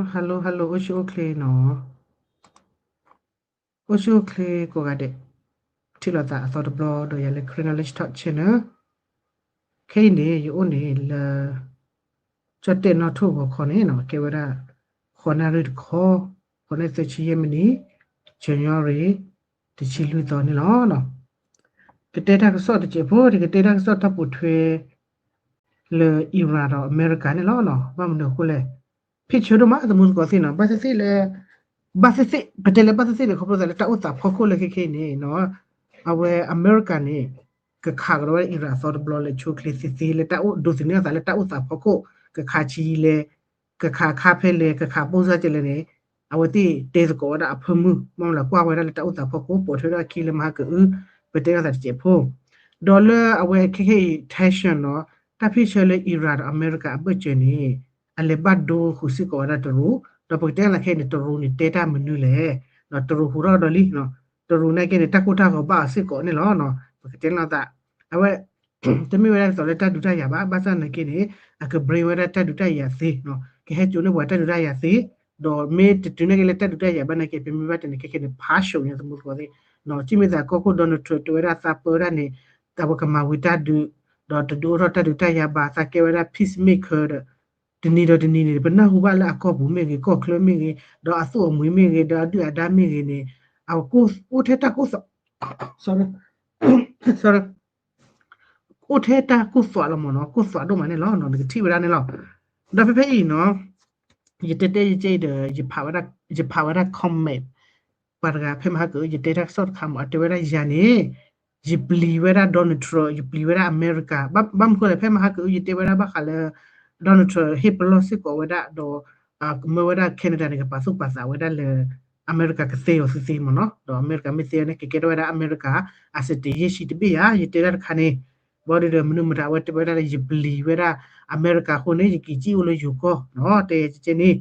Hello hello အိၣ်ဆူၣ်အိၣ်ချ့နီၤ, အိၣ်ဆူၣ်အိၣ်ချ့ကိးဂၤဒဲး, ထံၣ်လိာ်သးအသီတဘျီဒီးယၤလၢ Karen Knowledge Talk Channel, ခဲအံၤန့ၣ် ယအိၣ်န့ၣ်လၢ ကၠီၣ်တဲၣ်နီၣ်ထိၣ်ဂီၤခီန့ၣ်နီၤ, ကဲဝဲဒၣ် ဃိးနၣ်ရံၣ်တခီ, ဃိးနၣ်ရံၣ်သၢဆံယဲၢ်မံးနံး, January တဆံလွံၢ်သီန့ၣ်လီၤ. ကတဲတၢ်ကစီၣ်တစဲးဖိ, ယကတဲတၢ်ကစီၣ်တၢ်ပိာ်ထွဲ လၢ Iran ဒီးအမဲရကၤန့ၣ်လီၤ. ဘၣ်မနုၤအဃိလဲၣ်, ဖံးဆၢဒိၣ်မး သမူသကိးသ့ၣ်နီၤ, ဘၣ်သ့ၣ်သ့ၣ်လၢ ဘၣ်သ့ၣ်သ့ၣ် ပတဲလၢဘၣ်သ့ၣ်သ့ၣ်န့ၣ် ခီဖျိသးလၢတၢ်အိၣ်သးဖီခိၣ်လၢခဲခဲအံၤန့ၣ်နီၤ, အဝဲအမဲရကၤန့ၣ် ကခးကဒီးဝဲဒၣ် Iran အသီတဘျီလၢ ဆိချ့သ့သ့ လၢတၢ်အိၣ်ဒိးသန့ၤအသးလၢတၢ်အိၣ်သးဖီခိၣ်, ကခးဆံးလဲၣ်, ကခးခါဖဲလဲၣ်, ကခးပိၢ်စၢ်ကဲလဲၣ်န့ၣ်, အဝဲသ့ၣ်တဲသကိးဝဲဒၣ်အဖၢမုၢ်, မ့ၢ်လၢကွၢ်ဝဲဒၣ်လၢတၢ်အိၣ်သးဖီခိၣ် ပိာ်ထွဲဒၣ်ခံလၢမဟါကအု, ပတဲအသးတစဲးဖိ ဒီးလၢအဝဲခဲခဲအံၤ tension နီၤ, တၢ်ဖံးဆၢလၢ Iran ဒီးအမဲရကၤအဘၢၣ်စၢၤန့ၣ် အလဲၤဘၣ်ဒိဃုာ်စ့ၢ်ကီးဝဲဒၣ်တရူး, ဒီးပကတဲလီၤခဲအံၤန့ၣ် တရူးန့ၣ်တဲတၢ်မနုၤလဲၣ်, တရူးဟူးထီၣ်ဒီးလံ, တရူးနာ်က့န့ၣ် တၢ်ကိၢ်တၢ်ဂီၤဘၣ်အီၤစ့ၢ်ကီးန့ၣ်လီၤ. ပကတဲလီၤသး, အဝဲ တမ့ၢ်ဝဲဒၣ်ဒ်သိးလၢတၢ်ဒုးတၢ်ယၤဘၣ်, ဘၣ်ဆၣ်နာ်က့န့ၣ် အက bring ဝဲဒၣ်တၢ်ဒုးတၢ်ယၤသ့, ကဟဲစိာ်န့ၢ်ပှၤတၢ်ဒုးတၢ်ယၤသ့, ဒီးမ့ၢ်တတုၤနာ်က့လၢတၢ်ဒုးတၢ်ယၤဘၣ်နာ်က့ ပမ့ၢ်ဘၣ်တဲန့ၣ် ခဲခဲန့ၣ် ဖးဆူၣ်န့ၣ် သမူသကိးသ့ၣ်, ထံၣ်မ့ၢ်သးကီၢ်ခိၣ် Donald Trump တဲဝဲဒၣ်သးပၢဝဲဒၣ်န့ၣ် အဝဲကမၤဝံၤတၢ်ဒုး, ဒီးတဒုးအိၣ်ထီၣ်တၢ်ဒုးတၢ်ယၤဘၣ်, သးကဲဝဲဒၣ် peacemaker ဒီး တနံၤဒီးတနံၤန့ၣ် ပနၢ်ဟူဘၣ်လၢအကီၢ်ပူၤမ့ၢ်ဂ့ၤ, ကီၢ်ချၢမ့ၢ်ဂ့ၤ, ဒီးအသူၣ်အမှံၤမ့ၢ်ဂ့ၤ, ဒီးအဒုၣ်အဒါမ့ၢ်ဂ့ၤန့ၣ်, အအိၣ်ထဲတၢ်ကိၢ်သး, sorry, sorry, အိၣ်ထဲတၢ်ကိၢ်သွးလီၤမ့ၢ်နီၤ, ကိၢ်သွးဒိၣ်မးန့ၣ်လီၤ. နကထံၣ်ဝဲဒၣ်န့ၣ်လီၤ. ဒီးဖဲဖဲအံၤနီၤ, ယတဲတဲယကဲအံၤဒီး ယဖးဝဲဒၣ် comment ပှၤတဂၤဖဲမဟါက ယတဲတၢ်ကစီၣ်တခါမး အတဲဝဲဒၣ်ယၤန့ၣ် ယပျံၤဝဲဒၣ် Donald Trump, ယပျံၤဝဲဒၣ်အမဲရကၤ, ဘၣ်မနုၤဃိလဲၣ် ဖဲမဟါက ယတဲဝဲဒၣ်ဘၣ်ဃးလၢ Donald Trump ဟ့ၣ်ပလီၢ်စ့ၢ်ကီးဝဲဒၣ်ဒီး မၢဝဲဒၣ် Canada န့ၣ် ကပာ်သူၣ်ပာ်သးဝဲဒၣ်လၢ အမဲရကၤကသ့အီၤသ့သ့မ့ၢ်နီၤ, ဒီးအမဲရကၤမ့ၢ်သ့န့ၣ် ကကဲထီၣ်ဝဲဒၣ်အမဲရကၤ အစတ့ယဲၢ်ဆံတဘ့ၣ်ဧါ, ယတဲဒၣ်တခါန့ၣ်, ဘၣ်ဒီးမနုၤမတၤအဝဲတဲဝဲဒၣ်လၢ ယပျံၤဝဲဒၣ်အမဲရကၤအဃိန့ၣ် ယက့ၤစံၣ်အိၣ်လၢယိၤကီၢ်နီၤ, တဲယဲကဲန့ၣ်,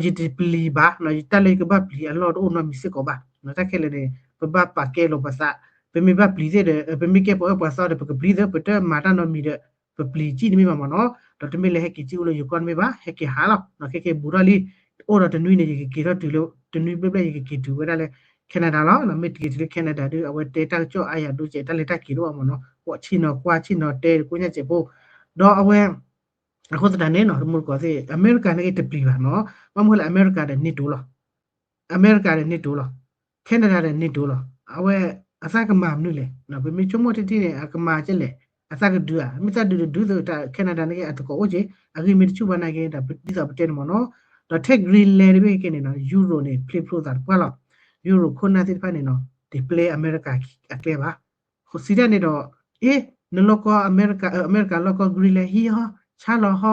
ဒီးယတပျံၤဘၣ်နီၤ, ယတၢ်လၢယကဘၣ်ပျံၤအလီၢ်တအိၣ်နီတမံၤစ့ၢ်ကီးဘၣ်, တၢ်ခဲလၢာ်န့ၣ် ပဘၣ်ပာ်ကဲလိာ်ပသး, ပမ့ၢ်ဘၣ်ပျံၤသ့ၣ်ဒီး ပမ့ၢ်ကဲပှၤအၢပှၤသီဒီး ပကပျံၤသ့ၣ် ပတမၤတၢ်နီတမံၤဒီး ပပျံၤစံၣ်တမ့ၢ်ဘၣ်မ့ၢ်နီၤ, ဒီးတမ့ၢ်လၢဟဲက့ၤစံၣ်အိၣ်လၢယိၤကီၢ်တမ့ၢ်ဘၣ်, ဟဲက့ၤဟးလီၤနီၤ, ခဲက့ၤဘူးထီၣ်လံ, အိၣ်ဒီးတနွံန့ၣ် ယကက့ၤထီၣ်တုၤလၢ တနွံဘျဲၣ်ဘျဲၣ် ယကက့ၤတုၤဝဲဒၣ်လၢ Canada လီၤ, မ့ၢ်တက့ၤတုၤလၢ Canada ဒီး အဝဲတဲတၢ်ကစီၣ်အါယၤဒိကဲး တၢ်လဲၤတၢ်က့ၤဒိၣ်ဘၣ်မ့ၢ်နီၤ, ကွၢ်ဆ့ၣ်နီၤ ကွၢ်ဆ့ၣ်နီၤ တဲကိညၢ်စဲးဖိ, ဒီးအဝဲ အဃိသတးန့ၣ်နီၤ တမူတကိးသ့ၣ် အမဲရကၤန့ၣ်က့ၤတပျံၤဘၣ်နီၤ, ဘၣ်မနုၤဃိလဲၣ် အမဲရကၤဒီး NATO လီၤ, အမဲရကၤဒီး NATO လီၤ, Canada ဒီး NATO လီၤ, အဝဲ အသးကမၤမနုၤလဲၣ်, ပမ့ၢ်ဆိကမိၣ်ထံထံန့ၣ် အကမၤကဲလဲၣ်, အသးကဒုးဧါ, မ့ၢ်သးဒုးတဒုးသ့ တၢ် Canada န့ၣ်က့ၤ အသကိးအိၣ်က့ၤ, အဂံၢ်မ့ၢ်တဆူၣ်ဘၣ်နာ်က့ၤ ဒ်သိးပတဲန့ၣ်မ့ၢ်နီၤ, ဒီးထဲ Greenland တဘ့ၣ်က့ၤန့ၣ်နီၤ Europe န့ၣ် ဖျ့ဖျိသးတပှၢ်လီၤ, Europe ခိၣ်နၢ်သ့ၣ်တဖၣ်န့ၣ်နီၤ တပျဲအမဲရကၤအကျဲဘၣ် ဃိးစံးတၢ်န့ၣ်ဒီး အ့ နလီၢ်ကီၢ်အမဲရကၤ အမဲရကၤလီၢ်ကီၢ် Greenland ဟံးဟီ ဆါလီၤဟ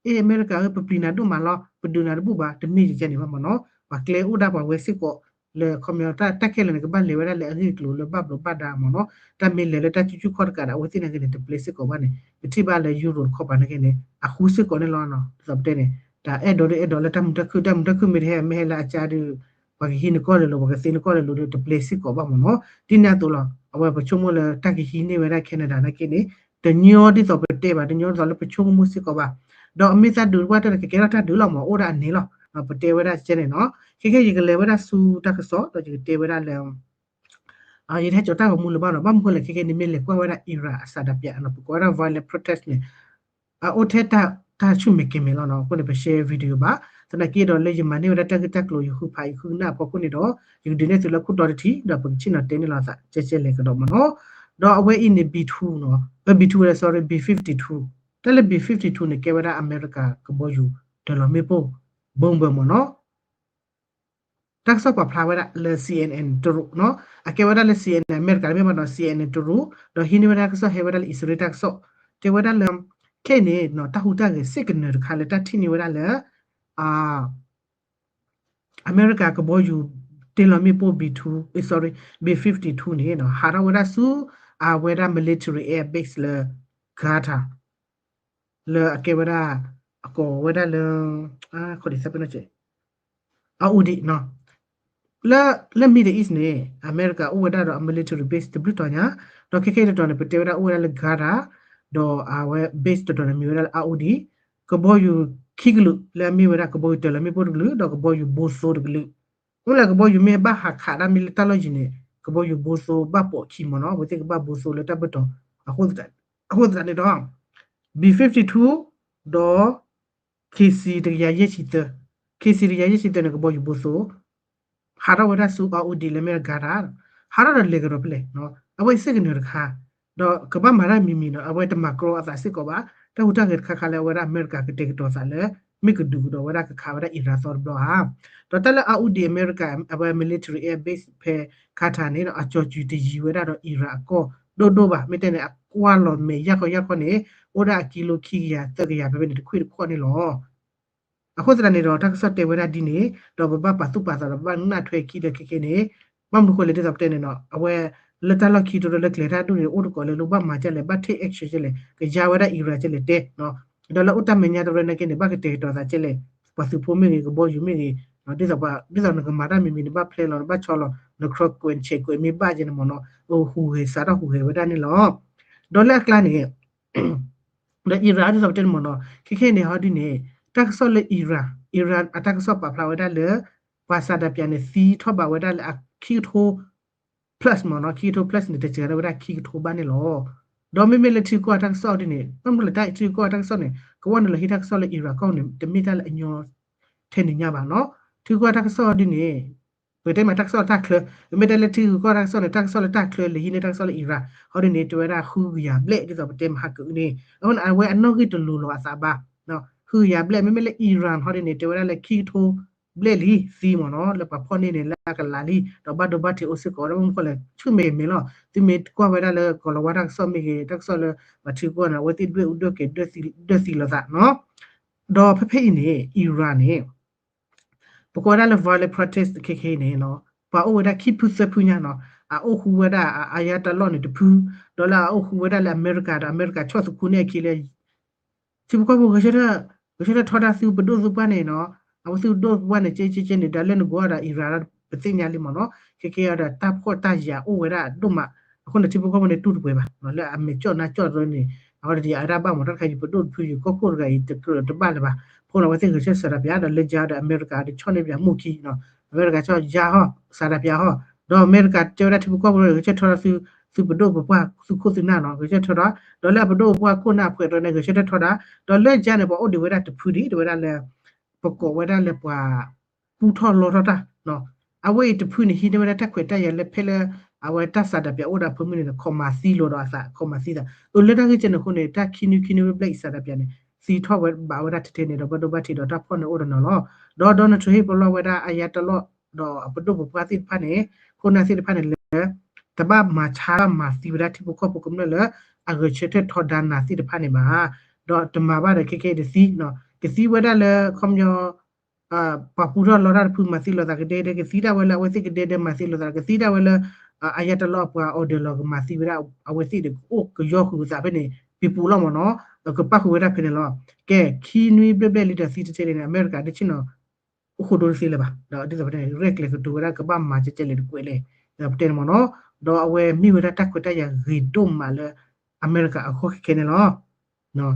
ီ, အ့ အမဲရကၤဧၢ ပပျံၤနၤဒိၣ်မးလီၤ ပဒုးနၤတဘူၣ်ဘၣ် တမ့ၢ်ယကဲန့ၣ်ဘၣ်မ့ၢ်နီၤ, ပှၤကျဲအိၣ်ဒၣ်ပှၤဝဲစ့ၢ်ကီး လၢခီပညီတၢ်ခဲလၢာ်န့ၣ် ကဘၣ်လဲၤဝဲဒၣ်လၢအဂ့ၢ်အကျိၤလၢဘၣ်ဘျီးဘၣ်ဒါမ့ၢ်နီၤ, တၢ်မ့ၢ်လဲၤလၢတၢ်ကူၣ်ကူၣ်ခီၣ်တကးဒီး အဝဲသ့ၣ်နာ်က့ၤန့ၣ် တပျဲစ့ၢ်ကီးဘၣ်န့ၣ် ပထံၣ်ဘၣ်လၢ Europe တခီပၤနာ်က့ၤန့ၣ် အဃူစ့ၢ်ကီးန့ၣ်လီၤနီၤ, ဒ်သိးပတဲန့ၣ် တၢ်အဲၣ်ဒိးဒ်အဲၣ်ဒိးလၢ တၢ်မုာ်တၢ်ခုၣ် တၢ်မုာ်တၢ်ခုၣ်မ့ၢ်တဟဲ မ့ၢ်ဟဲလၢအကါဒီး ပှၤကဟံးနကီၢ်လဲၤလိၤ ပှၤကသ့နကီၢ်လဲၤလိၤဒီး တပျဲစ့ၢ်ကီးဘၣ်မ့ၢ်နီၤ, ဒ်န့ၣ်အသိးလီၤ, အဝဲပဆိကမိၣ်လၢတၢ်ကဟံးန့ၢ်ဝဲဒၣ် Canada နာ်က့ၤန့ၣ် တညီဒ်သိးပတဲဘၣ် တညီဒ်သိးလၢပဆိကမိၣ်စ့ၢ်ကီးဘၣ်, ဒီးအမ့ၢ်သးဒုးတပှၢ်တၢၢ်န့ၣ် ကကဲထီၣ်တၢ်ဒုးလီၤမ့ၢ် အိၣ်ဒၣ်အန့ၣ်လီၤ, ပတဲဝဲဒၣ်ကဲန့ၣ်နီၤ, ခဲခဲယကလဲၤဝဲဒၣ်ဆူတၢ်ကစီၣ် ဒီးယကတဲဝဲဒၣ်လၢ ယတဟဲကၠီၤတၢ်ဂီၤမူလၢၤဘၣ်နီၤ, ဘၣ်မနုၤဃိလဲၣ် ခဲခဲန့ၣ်မ့ၢ်လဲၤကွၢ်ဝဲဒၣ် Iran အစးဒးပၠးနီၤ, ပကိးဝဲဒၣ် violent protest န့ၣ် အအိၣ်ထဲတၢ်ဆူၣ်မဲာ်ကဲၤမဲာ်လီၤနီၤ, အဃိန့ၣ် ပ share video ဘၣ်, သနာ်က့ဒီးလၢယမၤန့ၢ်ဝဲဒၣ်တၢ်ဂ့ၢ်တၢ်ကျိၤ ယဃုဖးယဃုကနၣ်အဖီခိၣ်န့ၣ်ဒီး ယကဒုးနဲၣ်သုလၢခိၣ်တီတထံၣ် ဒီးပကဆ့ၣ်နီၤတဲန့ၣ်လီၤသး ကဲကဲလဲၤကဒီးမ့ၢ်နီၤ, ဒီးအဝဲအံၤန့ၣ် B two နီၤ, အ B two ဝဲ sorry B fifty-two, တၢ်လၢ B fifty-two န့ၣ် ကဲဝဲဒၣ်အမဲရကၤကဘီယူၤ တၢ်လီၤမ့ၣ်ပိၢ် bomber မ့ၢ်နီၤ တၢ်ကစီၣ်ပာ်ဖျါဝဲဒၣ်လၢ C N N တရူးနီၤ, အကဲဝဲဒၣ်လၢ C N N အမဲရကၤတမ့ၢ်ဘၣ်နီၤ, C N N တရူး, ဒီးဟံးန့ၢ်ဝဲဒၣ်တၢ်ကစီၣ် ဟဲဝဲဒၣ်လၢအံၣ်စရ့လးတၢ်ကစီၣ်, တဲဝဲဒၣ်လၢ ခဲအံၤန့ၣ် တၢ်ဟူးတၢ်ဂဲၤစ့ၢ်ကနၢၤတခါလၢတၢ်ထံၣ်န့ၢ်ဝဲဒၣ်လၢ အမဲရကၤကဘီယူၤ တ့လီၤမ့ၣ်ပိၢ် B two, sorry, B fifty-two န့ၣ် ဟးထီၣ်ဝဲဒၣ်ဆူ အဝဲဒၣ် military air base လၢ Qatar လၢအကဲဝဲဒၣ် အကိးဝဲဒၣ်လၢ အါဒံး လၢ လၢ Middle East န့ၣ် အမဲရကၤအိၣ်ဝဲဒၣ်ဒီးအ military base တဘျုးတီၤညါ, ဒီးခဲခဲအံၤတတီၤန့ၣ် ပတဲဝဲဒၣ်အိၣ်ဝဲဒၣ်လၢ Qatar, ဒီးအဝဲ base တတီၤန့ၣ်မ့ၢ်ဝဲဒၣ်လၢ အါဒံး, ကဘီယူၤ ခံကလုာ်လၢအမ့ၢ်ဝဲဒၣ်ကဘီယူၤတၢ်လီၤမ့ၣ်ပိၢ်တကလုာ် ဒီးကဘီယူၤဘိသိတကလုာ်. မ့ၢ်လၢကဘီယူၤမ့ၢ်ဘၣ်ဟးခးဒၣ်မ့ၢ်လၢတၢ်လီၢ်ယံၤန့ၣ် ကဘီယူၤဘိသိဘၣ်ပိာ်ခံမ့ၢ်နီၤ အဝဲသ့ၣ်ကဘၣ်ဘိသိလၢတၢ်ဘၢၣ်တီၤ အဃိသတးန့ၣ်ဒီး B fifty-two ဒီး KC တကယၤယဲၢ်ဆံသၢ KC တကယၤယဲၢ်ဆံသၢန့ၣ် ကဘီယူၤဘိသိ ဟးထီၣ်ဝဲဒၣ်ဆူ Audi လၢမ့ၢ်ဂၤတၢ် ဟးထီၣ်ဒီးလဲၤကဒီးဖဲလဲၣ် အဝဲစ့ၢ်ကီးန့ၣ်တခါ ဒီးကဘၣ်မၤတၢ်မံၤမံၤဒီး အဝဲတမၤကြီအသးစ့ၢ်ကီးဘၣ် တၢ်ဟူးတၢ်ဂဲၤတခါခါလၢအဝဲဒၣ်အမဲရကၤကတဲာ်ကတီၤသးလၢ မ့ၢ်ကဒုးကဒီးဝဲဒၣ်ကခးဝဲဒၣ် Iran သီတဘျီဧါ. ဒီးတၢ်လၢ Audi အမဲရကၤ အဝဲ military air base ဖဲ Qatar န့ၣ်ဒီး အကၠီၤကူၤတယံၤဝဲဒၣ်ဒီး Iran အကီၢ်ဒိၣ်ဒိၣ်ဘၣ် မ့ၢ်တဲန့ၣ် အကွၢ်လီၤမဲာ်ယၢ်ခီယၢ်ခီန့ၣ် အိၣ်ဒၣ်အကံလိခံကယၤသၢကယၤဖဲဖဲန့ၣ် တခွံၣ်တခီၣ်န့ၣ်လီၤ. အဃိသတးန့ၣ်ဒီး တၢ်ကစီၣ်တဲဝဲဒၣ်ဒ်န့ၣ် ဒီးပဘၣ်ပာ်သူၣ်ပာ်သးဒီးပဘၣ်နၢ်ထွဲခံဒီးခဲကဲန့ၣ် ဘၣ်မနုၤဃိလဲၣ်ဒ်သိးပတဲန့ၣ်နီၤ အဝဲ လၢတၢ်လီၢ်ခံတရၢလၢကျဲၤတၢ်ဒိၣ်န့ၣ် အိၣ်တကိးလၢ လိၣ်ဘၣ်မၤကဲလဲၣ် ဘၣ် take action ကဲလဲၣ် ကယါဝဲဒၣ် Iran ကဲလဲၣ်တဲ ဒီးလၢအိၣ်တၢ်မဲာ်ညါတရၢနာ်က့န့ၣ် ဘၣ်ကတဲာ်ကတီၤသးကဲလဲၣ် ပှၤသုးဖိမ့ၢ်ဂ့ၤ ကဘီယူၤမ့ၢ်ဂ့ၤ ဒ်သိး ဒ်သိးနကမၤတၢ်မံၤမံၤန့ၣ် ဘၣ်ဖျဲလီၤ နဘၣ်ဆီလီၤ န ခရၢကွဲးဆဲးကွဲး မ့ၢ်ဘၣ်ကဲန့ၣ်မ့ၢ်နီၤ ဟူးဂဲၤစးထီၣ်ဟူးဂဲၤဝဲဒၣ်န့ၣ်လီၤ. ဒီးလၢအကျါန့ၣ် ဒီး Iran ဒ်သိးပတဲန့ၣ်မ့ၢ်နီၤ ခဲခဲန့ၣ်ဟီဒ်န့ၣ် တၢ်ကစီၣ်လၢ Iran Iran အတၢ်ကစီၣ်ပာ်ဖျါဝဲဒၣ်လၢ ပှၤစးဒးပၠးန့ၣ် သံထီၣ်ဘးဝဲဒၣ်လၢအခံကထိ plus မ့ၢ်နီၤ ခံကထိ plus န့ၣ် တစှၤလၢဝဲဒၣ်ခံကထိဘၣ်န့ၣ်လီၤ. ဒီးမ့မ့ၢ်လၢထံကီၢ်အတၢ်ကစီၣ်ဒ်န့ၣ် ဘၣ်မနုၤလဲၣ် တၢ်ထံကီၢ်အတၢ်ကစီၣ်န့ၣ် ကဝီၤန့ၣ်လီၤဟံးတၢ်ကစီၣ်လၢ Iran ကီၢ်န့ၣ် တမ့ၢ်တၢ်လၢအညီထဲန့ၣ်ညါဘၣ်နီၤ ထံကီၢ်အတၢ်ကစီၣ်ဒ်န့ၣ် ပတဲမးတၢ်ကစီၣ်တၢ်ချၢ ပမ့ၢ်တဲလၢထံဂုၤကီၢ်တၢ်ကစီၣ်န့ၣ် တၢ်ကစီၣ်လၢတၢ်ချၢလဲၤဟံးန့ၢ်တၢ်ကစီၣ်လၢ Iran ဟီဒ်န့ၣ် တဲဝဲဒၣ်ဃုကယၤဘျဲၣ် ဒ်သိးပတဲမဟါကအုန့ၣ် အဃိန့ၣ် အဝဲအနီၣ်ဂံၢ်တလိၤလီၤအသးဘၣ် ဃုကယၤဘျဲၣ် မ့မ့ၢ်လၢ Iran ဟီဒ်န့ၣ် တဲဝဲဒၣ်လၢခံကထိဘျဲၣ်လံသံမ့ၢ်နီၤ လၢပှၤဖီၣ်န့ၢ်န့ၣ် လၢအကလးလံ ဒီးဘၣ်ဒိဘၣ်ထံးအိၣ်စ့ၢ်ကီး ဒီးမ့ၢ်မနုၤဃိလဲၣ် ဆူၣ်မဲာ်မဲာ်လီၤ သုမ့ၢ်ကွၢ်ဝဲဒၣ်လၢကီၤလၤဝါတၢ်ကစီၣ်မ့ၢ်ဂ့ၤ တၢ်ကစီၣ်လၢပှၤထံကီၢ်န့ၣ် အဝဲသ့ၣ်ဒွဲၣ်အူဒွဲၣ်ကဲၤဒွဲၣ်သံလိာ်သးနီၤ ဒီးဖဲဖဲအံၤန့ၣ် Iran န့ၣ် ပကိးဝဲဒၣ်လၢ violent protest ခဲခဲအံၤန့ၣ်နီၤ ပှၤအိၣ်ဝဲဒၣ်ခံဖုသၢဖုညါနီၤ အအိၣ်ဃူဝဲဒၣ် Ayatollah န့ၣ်တဖု ဒီးလၢအအိၣ်ဃူဝဲဒၣ်လၢအမဲရကၤဒီး အမဲရကၤဆီၣ်သခူန့ၢ်အခံလၢ ထံဖိကီၢ်ဖိဂဲၤဆၢထၢၣ် ဂဲၤဆၢထၢၣ်ထီဒါသုပဒိၣ်သုပှၢ်န့ၣ်နီၤ အဝဲသုပဒိၣ်သုပှၢ်န့ၣ် ကဲကဲကဲန့ၣ် ဒီးလၢနဂီၢ်ဒီး Iran ပသ့ၣ်ညါလံမ့ၢ်နီၤ ခဲခဲအံၤဒီးတၢ်ဖှီၣ်တၢ်ယာ်အိၣ်ဝဲဒၣ်ဒိၣ်မး အဃိန့ၣ် ထံဖိကီၢ်ဖိန့ၣ်တူၢ်တပှဲၤဘၣ် လၢအမဲာ်ကၠီၣ်နါကၠီၣ်တရၢန့ၣ် အဝဲတယၤဝဲဒၣ်ဘၣ်မ့ၢ် တၢ်တခါအံၤ ပဒိၣ်တဖုယကီၢ်ခိၣ်တဂၤအံၤ တကြၢးတဘၣ်လၢၤဘၣ် အဃိန့ၣ် အဝဲသ့ၣ်ဂဲၤဆၢထၢၣ်စးဒးပၠး ဒီးလၢယၤဒီးအမဲရကၤဒီးဆီၣ်န့ၢ်ပၠးမူၢ်ခံ အမဲရကၤဆီၣ်ယၤဟီၣ် စးဒးပၠးဟီၣ် ဒီးအမဲရကၤတဲဝဲဒၣ်ထံဖိကီၢ်ဖိဂဲၤဆၢထၢၣ်ထီဒါသု သုပဒိၣ်ပပှၢ်သုခိၣ်သုနၢ်နီၤ ဂဲၤဆၢထၢၣ်ထီဒါ ဒီးလၢအပဒိၣ်ပပှၢ်ခိၣ်နၢ်အဖှဲးတရၢန့ၣ် ဂဲၤဆၢထၢၣ်ထီဒါ ဒီးလၢယၤန့ၣ် ပှၤအိၣ်ဒံးဝဲဒၣ်တဖုဒံး တဲဝဲဒၣ်လၢ ပကိးဝဲဒၣ်လၢပှၤ ပူထီၣ်လီထီၣ်တၢ် အဝဲအံၤတဖုန့ၣ် ဟံးန့ၢ်ဝဲဒၣ်တၢ်ခွဲးတၢ်ယာ်လၢဖဲလၢ အဝဲတၢ်စးဒးပၠးအိၣ်ဒီးအဖၢမုၢ်န့ၣ် ခီမၤသံလိာ်ဒီးအသး ခီမၤသံသး အၢ လၢတၢ်ဂ့ၢ်ကဲန့ၣ်အဃိန့ၣ် တၢ်ခံနွံခံနွံဘျဲၣ်အံၤစးဒးပၠးန့ၣ် သံထီၣ်ဝဲဘၣ်ဝဲဒၣ်ထဲထဲန့ၣ်ဒီး ဘၣ်ဒိဘၣ်ထံးဒီးတၢ်ဖီၣ်န့ၢ်အိၣ်ဒီးနီၤလီၤ. ဒီး Donald Trump ဟ့ၣ်ပလီၢ်ဝဲဒၣ် Ayatollah ဒီးအပဒိၣ်ပပှၢ်သ့ၣ်တဖၣ်န့ၣ် ခိၣ်နၢ်သ့ၣ်တဖၣ်န့ၣ်လၢ တဘၣ်မၤဆါဘၣ်မၤသံဝဲဒၣ် ထံဖိကီၢ်ဖိကမျၢၢ်လၢ အဂဲၤဆၢထၢၣ်ထီဒါနၤသ့ၣ်တဖၣ်န့ၣ်ဘၣ်. ဒီးတမၤဘၣ်ဒီးခဲခဲအံၤတသံ ကသံဝဲဒၣ်လၢ ခီပညီ ပှၤပူထီၣ်လီတၢ်တဖုမၤသံလိာ်သးကဒဲဒဲ ကသံဒၣ်ဝဲလၢအဝဲသ့ၣ်ကဒဲဒဲမၤသံလိာ်သး ကသံဒၣ်ဝဲလၢ Ayatollah ပှၤ order လီၤကမၤသံဝဲဒၣ် အဝဲသ့ၣ်ဒီး ကအိၣ်ကယီဃုာ်သးဖဲန့ၣ် ပံၤပူၤလီၤမ့ၢ်နီၤ ကပၣ်ဃုာ်ဝဲဒၣ်ဖဲန့ၣ်လီၤ. ကဲ ခံနွံဘျဲၣ်ဘျဲၣ်လံဒီးသံတထဲန့ၣ် အမဲရကၤဒ်ဆ့ၣ်နီၤ အိၣ်ဃိဒိတသ့လၢၤဘၣ် ဒီးဒ်သိးပတဲန့ၣ် ရဲၣ်ကျဲၤကတိၤဝဲဒၣ်ကဘၣ်မၤကဲကဲလဲၣ်တကွဲးလဲၣ် ဒီးပတဲန့ၣ်မ့ၢ်နီၤ ဒီးအဝဲမ့ၢ်ဝဲဒၣ်တၢ်ခွဲးတၢ်ယာ်ဂ့ၤဒိၣ်မးလၢ အမဲရကၤအဂီၢ်ခဲခဲန့ၣ်လီၤ.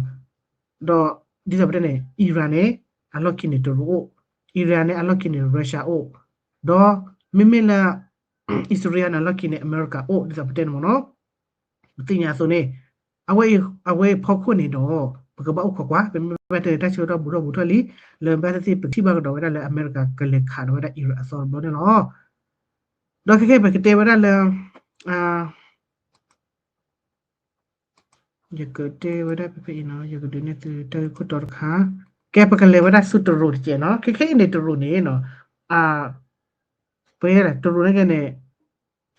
ဒီးဒ်သိးပတဲန့ၣ် Iran န့ၣ် အလီၢ်ခံန့ၣ်တရူးအိၣ် Iran န့ၣ် အလီၢ်ခံန့ၣ် Russia အိၣ် ဒီးမ့မ့ၢ်လၢ အံၣ်စရ့လးန့ၣ် အလီၢ်ခံန့ၣ် အမဲရကၤအိၣ် ဒ်သိးပတဲန့ၣ်မ့ၢ်နီၤ ပသ့ၣ်ညါအသိးန့ၣ် အဝဲအံၤ အဝဲအံၤဖီခိၣ်န့ၣ်ဒီး ပကဘၣ်အိၣ်ခိးကွၢ် ပမ့ၢ်ဘၣ်တဲန့ၣ် တၢ်ဆၢကတီၢ်ဘူးထီၣ်ဘူးထီၣ်လံ လၢဘၣ်သ့ၣ်သ့ၣ် ပထံၣ်ဘၣ်ကဒီးဝဲဒၣ်လၢအမဲရကၤကလဲၤခးဒီးဝဲဒၣ် Iran အသီတဘျီန့ၣ်လီၤ. ဒီးခဲခဲပကတဲဝဲဒၣ်လၢ ယကတဲဝဲဒၣ်ဖဲဖဲအံၤနီၤ ယကဒုးနဲၣ်သုတၢ်ဂ့ၢ်ခိၣ်တီတခါ ကဲပကလဲၤဝဲဒၣ်ဆူတရူးတကဲးနီၤ ခဲခဲအံၤန့ၣ်တရူးန့ၣ်နီၤ ပတရူးန့ၣ်ကဲန့ၣ်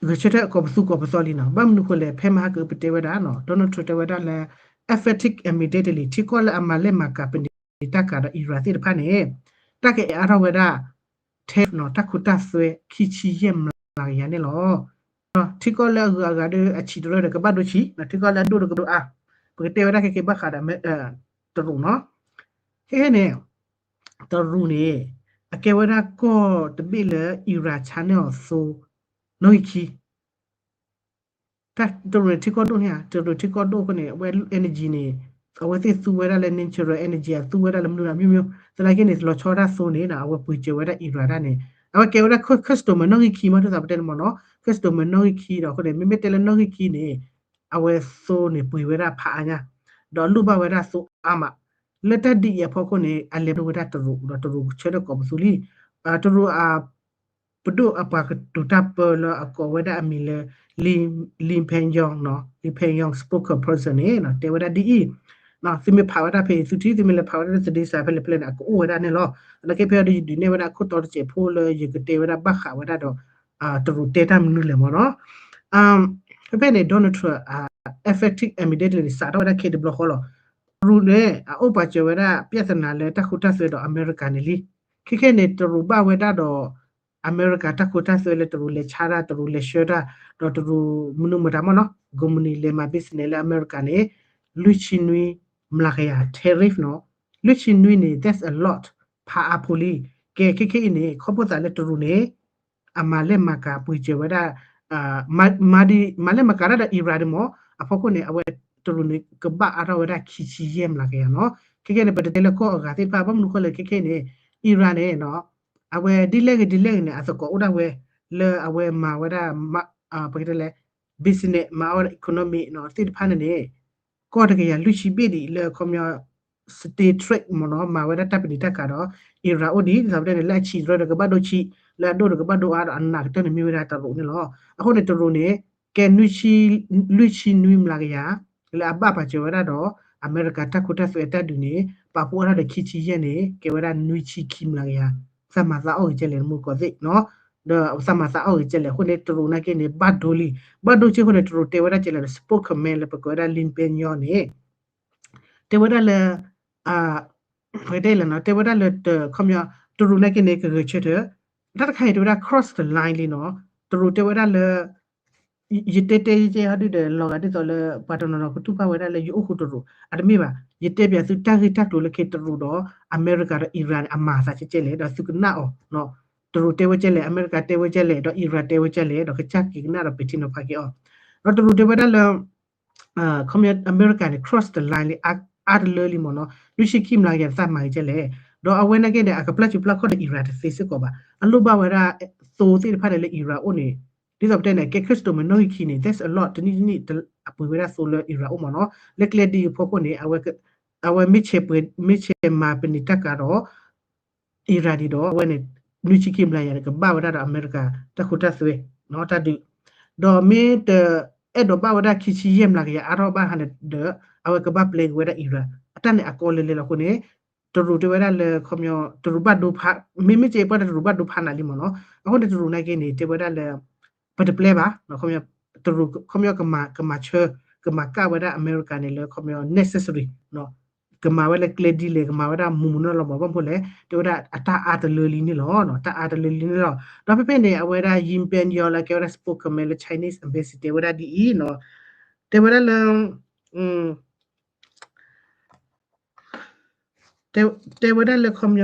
ဂဲၤဆၢထၢၣ်ကိးပသူကိးပသီလံနီၤ ဘၣ်မနုၤဃိလဲၣ် ဖဲမဟါကအုပတဲဝဲဒၣ်နီၤ Donald Trump တဲဝဲဒၣ်လၢ effective immediately ထံကီၢ်လၢအမၤလဲၢ်မၤကၤပနံာ်တၢ်ကၤဒီး Iran သ့ၣ်တဖၣ်န့ၣ် တၢ်ကအဲၣ်အါထီၣ်ဝဲဒၣ် tariff နီၤ တၢ်ခိတၢ်သွဲခံဆံယဲၢ်မျးကယၤန့ၣ်လီၤ. ထံကီၢ်လၢအဂုၤအဂၤဒီးအဆံးတရၢဒီးကဘၣ်ဒိဆံး ထံကီၢ်လၢအဒိၣ်ဒီးကဒိၣ်အါ ပကတဲဝဲဒၣ်ခဲခဲဘၣ်ဃးဒီး တရူးနီၤ ခဲခဲန့ၣ် တရူးန့ၣ် အကဲဝဲဒၣ်ကီၢ်တဘ့ၣ်လၢ Iran ဆါန့ၢ်အီၤသိ နီၣ်ဂံၢ်ခံ တရူးန့ၣ်ထံကီၢ်ဒိၣ်န့ၣ်ဧါ တရူးထံကီၢ်ဒိၣ်အဃိန့ၣ် အဝဲ energy န့ၣ် အဝဲသ့ၣ်သူဝဲဒၣ်လၢ natural energy အသူဝဲဒၣ်လၢမနုၤမနုၤ သနာ်က့န့ၣ် လီၤဆီဒၣ်သိန့ၣ် အဝဲပှ့ၤစၢၤဝဲဒၣ် Iran ဒၣ်န့ၣ် အဝဲကဲဝဲဒၣ် customer နီၣ်ဂံၢ်ခံမး ဒ်သိးပတဲန့ၣ်မ့ၢ်နီၤ customer နီၣ်ဂံၢ်ခံဒီးအဃိန့ၣ် မ့မ့ၢ်တဲလၢနီၣ်ဂံၢ်ခံန့ၣ် အဝဲသိန့ၣ်ပှ့ၤဝဲဒၣ်ဖးအါညါ ဒီးလိၣ်ဘၣ်ဝဲဒၣ်သိအါမး လၢတၢ်ဒ်အံၤအဖီခိၣ်န့ၣ် အလဲၤဒိဝဲဒၣ်တရူး ဒီးတရူးဆၢထၢၣ်ကိးပသူလံ တရူးအ ပဒိၣ်အပှၤကတိၤတၢ်ပၢလၢအကိးဝဲဒၣ်အမံၤလၢ Lin Peng Yong နီၤ Lin Peng Yong spokesperson န့ၣ် တဲဝဲဒၣ်ဒ်အံၤ သုမ့ၢ်ဖးဝဲဒၣ်ဖဲအံၤ သုထံၣ် သုမ့ၢ်လဲၤဖးဝဲဒၣ်လၢသဒ့စးဖဲလဲၣ်ဖဲလဲၣ်န့ၣ် အကအိၣ်ဝဲဒၣ်န့ၣ်လီၤ. သနာ်က့ဖဲအံၤဒီးယဒုးနဲၣ်ဝဲဒၣ်အခိၣ်တီတစဲးဖိလၢယကတဲဝဲဒၣ်ဘၣ်ဃးဝဲဒၣ်ဒီး တရူးတဲတၢ်မနုၤလဲၣ်မ့ၢ်နီၤ ဖဲဖဲန့ၣ် Donald Trump effective immediately န့ၣ် စးထီၣ်ဝဲဒၣ်ခဲတဘျီဃီလီၤ. တရူးန့ၣ် အအိၣ်ပာ်စၢၤဝဲဒၣ် ပြဿနာ လၢတၢ်ဃူတၢ်သွဲဒီးအမဲရကၤန့ၣ်လံ. ခဲခဲန့ၣ် တရူးဘၣ်ဝဲဒၣ်ဒီး အမဲရကၤတၢ်ဃူတၢ်သွဲလၢတရူးလဲၤဆါတၢ် တရူးလဲၤဆှၢတၢ် ဒီးတရူးမနုၤမတၤမ့ၢ်နီၤ ကုမ္ပဏီလဲၤမၤ business လၢအမဲရကၤန့ၣ် လွံၢ်ဆံနွံမျးကယၤ tariff နီၤ လွံၢ်ဆံနွံန့ၣ် that's a lot ဖးအါဖိလံ. ကဲခဲခဲအံၤန့ၣ် ခီဖျိသးလၢတရူးန့ၣ် အမၤလဲၢ်မၤကၤပှ့ၤစၢၤဝဲဒၣ် မၤဒ် မၤလဲၢ်မၤကၤတၢ်ဒီး Iran ဒ်မ့ၢ် အဖီခိၣ်န့ၣ် အဝဲတရူးန့ၣ် ကဘၣ်အါထီၣ်ဝဲဒၣ်ခံဆံယဲၢ်မျးကယၤနီၤ. ခဲခဲန့ၣ် ပတတဲလၢကီၢ်အဂၤသ့ၣ်တဖၣ် ဘၣ်မနုၤဃိလဲၣ်ခဲခဲန့ၣ် Iran န့ၣ်နီၤ အဝဲဒ်လဲၣ်ဂ့ၤဒ်လဲၣ်ဂ့ၤန့ၣ် အသကိးအိၣ်ဒၣ်ဝဲ လၢအဝဲမၤဝဲဒၣ် ပကတဲလဲၣ် business မၤအီၣ်ဝဲဒၣ် economy နီၤ သ့ၣ်တဖၣ်န့ၣ်န့ၣ် ကီၢ်တကယၤလွံၢ်ဆံဘ့ၣ်ဒံးလၢခီပညီ stay trade မ့ၢ်နီၤ မၤဝဲဒၣ်တၢ်ပနံာ်တၢ်ကၤဒီး Iran အိၣ်ဒံး ဒ်သိးပတဲန့ၣ် လၢအဆံးတရၢဒီးကဘၣ်ဒိဆံး လၢအဒိၣ်ဒီးကဘၣ်ဒိအါဒီးအနးကတၢၢ်န့ၣ်မ့ၢ်ဝဲဒၣ်တရူးန့ၣ်လီၤ. အဃိန့ၣ်တရူးန့ၣ် ကဲ လွံၢ်ဆံနွံမျးကယၤ လၢအဘၣ်ပာ်စၢၤဝဲဒၣ်ဒီး အမဲရကၤတၢ်ခိတၢ်သွဲအတၢ်ဒုးန့ၣ် ပာ်ဖှိၣ်အါထီၣ်ဒီးခံဆံယဲၢ်န့ၣ် ကဲဝဲဒၣ်နွံဆံခံမျးကယၤ သးမၤသးအီၣ်ဂ့ၤကဲလဲၣ် မုၢ်ကီၢ်သ့ၣ်နီၤ ဒီးသးမၤသးအီၣ်ဂ့ၤကဲလဲၣ် အဃိန့ၣ် တရူးနာ်က့န့ၣ် ဘၣ်ဒိလံ ဘၣ်ဒိက့ၢ်အဃိန့ၣ် တရူးတဲဝဲဒၣ်ကဲလဲၣ် spokesman လၢပကိးဝဲဒၣ် Lin Peng Yong န့ၣ် တဲဝဲဒၣ်လၢ ပတဲလဲၣ်နီၤ တဲဝဲဒၣ်လၢ ခီပညီ တရူးနာ်က့န့ၣ် ကဂဲၤဆၢထၢၣ် တၢ်တခါအံၤတဲဝဲဒၣ် cross the line လံနီၤ တရူးတဲဝဲဒၣ်လၢ ယတဲတဲယဲဟီဒုဒီး လီၤဂာ်ဒ်သိးလၢ ပှၤတနီၤနီၤကတူၢ်ဘၣ်ဝဲဒၣ်လၢယအိၣ်ဃူတရူး အတမ့ၢ်ဘၣ် ယတဲပၠးသုတၢ်ဂ့ၢ်တၢ်ကျိၤလၢခဲတရူးဒီး အမဲရကၤဒီး Iran န့ၣ် အမၤသးကဲကဲလဲၣ် ဒီးသုကနၣ်အီၤ တရူးတဲဝဲကဲလဲၣ် အမဲရကၤတဲဝဲကဲလဲၣ် ဒီး Iran တဲဝဲကဲလဲၣ် ဒီးကစၢ်က့ၤကနၣ်ဒီးပဲာ်ထံနီၤဖးက့ၤအီၤ ဒီးတရူးတဲဝဲဒၣ်လၢ ခီပညီ အမဲရကၤန့ၣ် cross the line လံ အါတလၢလံမ့ၢ်နီၤ လွံၢ်ဆံခံမျးကယၤသးမၤဂ့ၤကဲလဲၣ် ဒီးအဝဲနာ်က့န့ၣ် အကပျၢ်စုပျၢ်ခီၣ်ဒီး Iran တသ့စ့ၢ်ကီးဘၣ် အလိၣ်ဘၣ်ဝဲဒၣ် သိသ့ၣ်တဖၣ်န့ၣ်လၢ Iran အိၣ်န့ၣ် ဒ်သိးပတဲန့ၣ် ကဲ customer နီၣ်ဂံၢ်ခံန့ၣ် that's a lot တနံၣ်တနံၣ် အပှ့ၤဝဲဒၣ်သိလၢ Iran အိၣ်မ့ၢ်နီၤ လၢကျဲဒ်အံၤအဖီခိၣ်န့ၣ် အဝဲမ့ၢ်ဆဲးပှ့ၤ မ့ၢ်ဆဲးမၤပနံာ်တၢ်ကၤဒီး Iran ဒံးဒီး အဝဲန့ၣ် နွံဆံခံမျးကယၤန့ၣ် ကဘၣ်ဝဲဒၣ်ဒီးအမဲရကၤ တၢ်ဃူတၢ်သွဲ တၢ်ဒုး ဒီးမ့ၢ်တအဲၣ်ဒိးဘၣ်ဝဲဒၣ်ခံဆံယဲၢ်မျးကယၤအါထီၣ်ဘၣ်ဟါန့ၣ်ဒီး အဝဲကဘၣ်ပျဲက့ၤဝဲဒၣ် Iran အတၢ်န့ၣ်အကီလဲၤလဲၤလီၤအဃိန့ၣ် တရူးတဲဝဲဒၣ်လၢ ခီပညီ တရူးဘၣ်ဒိဖး မ့မ့ၢ်ကဲပှၤတရူးဘၣ်ဒိဖးနၤလံမ့ၢ်နီၤ အဃိန့ၣ်တရူးနာ်က့န့ၣ် တဲဝဲဒၣ်လၢ ပတပျဲဘၣ် ခီပညီ တရူး ခီပညီ ကမၤ ကမၤဆၢ ကမၤကၣ်ဝဲဒၣ်အမဲရကၤန့ၣ်လၢ ခီပညီ necessary ကမၤဝဲလၢကျဲဒ်လဲၣ် ကမၤဝဲဒၣ်မူးမူးနီၢ်နီၢ်လီၤမး ဘၣ်မနုၤလဲၣ် တဲဝဲဒၣ်အတၢ်အါတလၢလံန့ၣ်လီၤ တၢ်အါတလၢလံန့ၣ်လီၤ ဒီးဖဲဖဲန့ၣ် အဝဲဒၣ် Lin Peng Yong လၢကဲဝဲဒၣ် spokesman လၢ Chinese embassy တဲဝဲဒၣ်ဒ်အံၤနီၤ တဲဝဲဒၣ်လၢ တဲဝဲဒၣ်လၢခီပညီ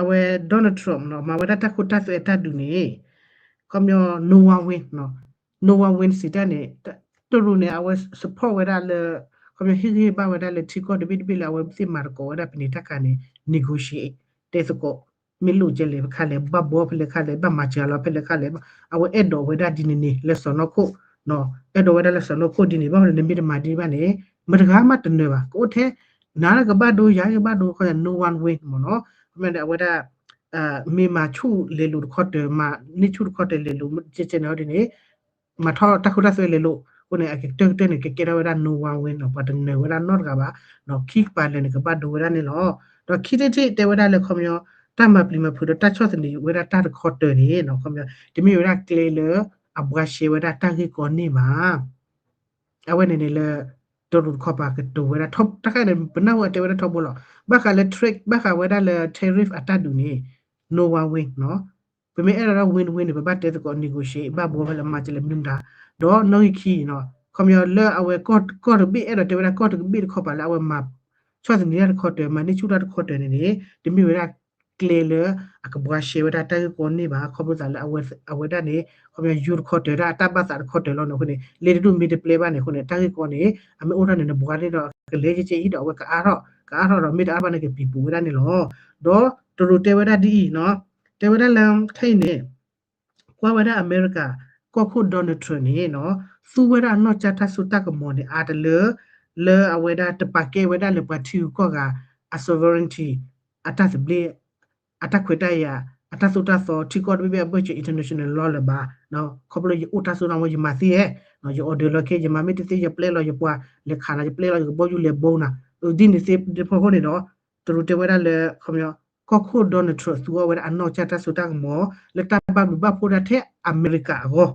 အဝဲ Donald Trump နီၤ မၤဝဲဒၣ်တၢ်ခိတၢ်သွဲအတၢ်ဒုးန့ၣ် ခီပညီ no one win နီၤ no one win စံးတၢ်န့ၣ် တရူးန့ၣ် အဝဲ support ဝဲဒၣ်လၢ ခီပညီ ဟ့ၣ်ဂံၢ်ဟ့ၣ်ဘါဝဲဒၣ်လၢထံကီၢ်တဘ့ၣ်တဘ့ၣ်လၢအဝဲသ့ၣ်မၤသကိးဝဲဒၣ်ပနံာ်တၢ်ကၤန့ၣ် negotiate တဲသကိး မ့ၢ်လိၣ်ကဲလဲၣ်ခါလဲၣ် ဘၣ်ဘှီဖဲလဲၣ်ခါလဲၣ် ဘၣ်မၤစှၤလီၤဖဲလဲၣ်ခါလဲၣ် အဝဲအဲၣ်ဒိးဝဲဒၣ်ဒ်န့ၣ်န့ၣ် လၢစီၤနီၢ်ခိၣ် အဲၣ်ဒိးဝဲဒၣ်လၢစီၤနီၢ်ခိၣ်ဒ်န့ၣ် ဘၣ်မနုၤနမ့ၢ်တမၤဒ်ဘၣ်န့ၣ် မတဂၤမးတနၢၤဘၣ် ကအိၣ်ထဲ နၤကဘၣ်ဒိ ယၤကဘၣ်ဒိ ခီ no one win မ့ၢ်နီၤ ခီပညီန့ၣ် အဝဲဒၣ် မ့ၢ်မၤဆူၣ်လဲၤလိာ်တခီတၢၤ မၤန့ၢ်ဆူၣ်တခီတၢၤလဲၤလိာ် ကဲကဲန့ၣ်ဒ်န့ၣ် မၤထီၣ်တၢ်ခိတၢ်သွဲလဲၤလိာ် အဃိန့ၣ် အကတၢၢ်ကတၢၢ်န့ၣ် ကကဲထီၣ်ဝဲဒၣ် no one win နီၤ ပှၤတနၢၤဝဲဒၣ်နီတဂၤဘၣ် ဒီးခံကပၤလၢာ်န့ၣ် ကဘၣ်ဒိဝဲဒၣ်န့ၣ်လီၤ. ဒီးခံထံၣ်ထံၣ်တဲဝဲဒၣ်လၢခီပညီ တၢ်မၤပျံၤမၤဖုးဒီးတၢ်ဆီၣ်သနံးဝဲဒၣ်တၢ်တခီတၢၤန့ၣ် ခီပညီ တမ့ၢ်ဝဲဒၣ်ကျဲလၢ အဘှါရှဲဝဲဒၣ်တၢ်ဂ့ၢ်ကီန့ၣ်ဘၣ် အဝဲန့ၣ်န့ၣ်လၢ တရူးတခီပၤကတိၤဝဲဒၣ် တၢ်ခါန့ၣ် ပနၢ်ဟူအတဲဝဲဒၣ်ထီဘိလီၤ. ဘၣ်ဃးလၢ trade ဘၣ်ဃးဝဲဒၣ်လၢ tariff အတၢ်ဒုးန့ၣ် no one win နီၤ ပမ့ၢ်အဲၣ်ဒိးဒၣ် win win န့ၣ် ပဘၣ်တဲသကိး negotiate ဘၣ်ဘှီဖဲလဲၣ်မၤကလဲၣ်မနုၤမတၤ ဒီးနီၣ်ဂံၢ်ခံနီၤ ခီပညီလၢအဝဲကီၢ်တဘ့ၣ်အဲၣ်ဒိးတဲဝဲဒၣ်ကီၢ်တဘ့ၣ်တခီပၤလၢအဝဲမၤ ဆီၣ်သနံးတၢ်တခီတၢၤ မၤန့ၢ်ဆူၣ်တၢ်တခီတၢၤန့ၣ်န့ၣ် တမ့ၢ်ဝဲဒၣ် ကျဲလၢအကဘှါရှဲဝဲဒၣ်တၢ်ဂ့ၢ်ကီန့ၣ်ဘၣ်, ခီဖျိသးလၢအဝဲဒၣ်န့ၣ် ခီပညီယူတခီတၢၤတၢ် အတၢ်ဘၣ်သးတခီတၢၤလီၤန့ၣ်အဃိန့ၣ် လ့တဒူၣ်မ့ၢ်တပျဲဘၣ်န့ၣ်အဃိန့ၣ် တၢ်ဂ့ၢ်ကီန့ၣ် အမ့ၢ်အိၣ်ထီၣ်န့ၣ် နဘှါန့ၣ်ဒီးကလဲၤကဲကဲအံၤဒီးအဝဲကအါထီၣ် ကအါထီၣ်ဒီးမ့ၢ်တအါဘၣ်န့ၣ်ကပံၤပူၤဝဲဒၣ်န့ၣ်လီၤ. ဒီးတရူးတဲဝဲဒၣ်ဒ်အံၤနီၤ, တဲဝဲဒၣ်လၢခဲအံၤန့ၣ် ကွၢ်ဝဲဒၣ်အမဲရကၤ ကီၢ်ခိၣ် Donald Trump န့ၣ်နီၤ သူဝဲဒၣ်အနီၢ်ကစၢ်တၢ်စိတၢ်ကမီၤန့ၣ် အါတလၢ လၢအဝဲဒၣ်တပာ်ကဲဝဲဒၣ်လၢပှၤထံဂုၤကီၢ်ဂၤအ sovereignty အတၢ်သဘျ့ အတၢ်ခွဲးတၢ်ယာ် အတၢ်သိၣ်တၢ်သီ ထံကီၢ်တဘ့ၣ်ဘ့ၣ်အဘၢၣ်စၢၤ international law လၢၤဘၣ်, ခီဖျိယအိၣ်တၢ်စိတၢ်ကမီၤ ယမၤသ့ဟဲ, ယ order လီၤခဲ ယမၤမ့ၢ်တသ့ ယပျဲလီၤ ယပှၤလဲၤခးနၤ ယပျဲလီၤ ယကဘီယူၤလဲၤဘိနၤ, ဒ်န့ၣ်သ့ၣ်တဖၣ်အဃိန့ၣ်ဒီး တရူးတဲဝဲဒၣ်လၢ ခီပညီ ကီၢ်ခိၣ် Donald Trump သူအီၤဝဲဒၣ်အနီၢ်ကစၢ်တၢ်စိတၢ်ကမီၤ လၢတၢ်ဘၣ်ဘျုးဘၣ်ဖှိၣ်ဒၣ်ထဲအမဲရကၤအဂီၢ်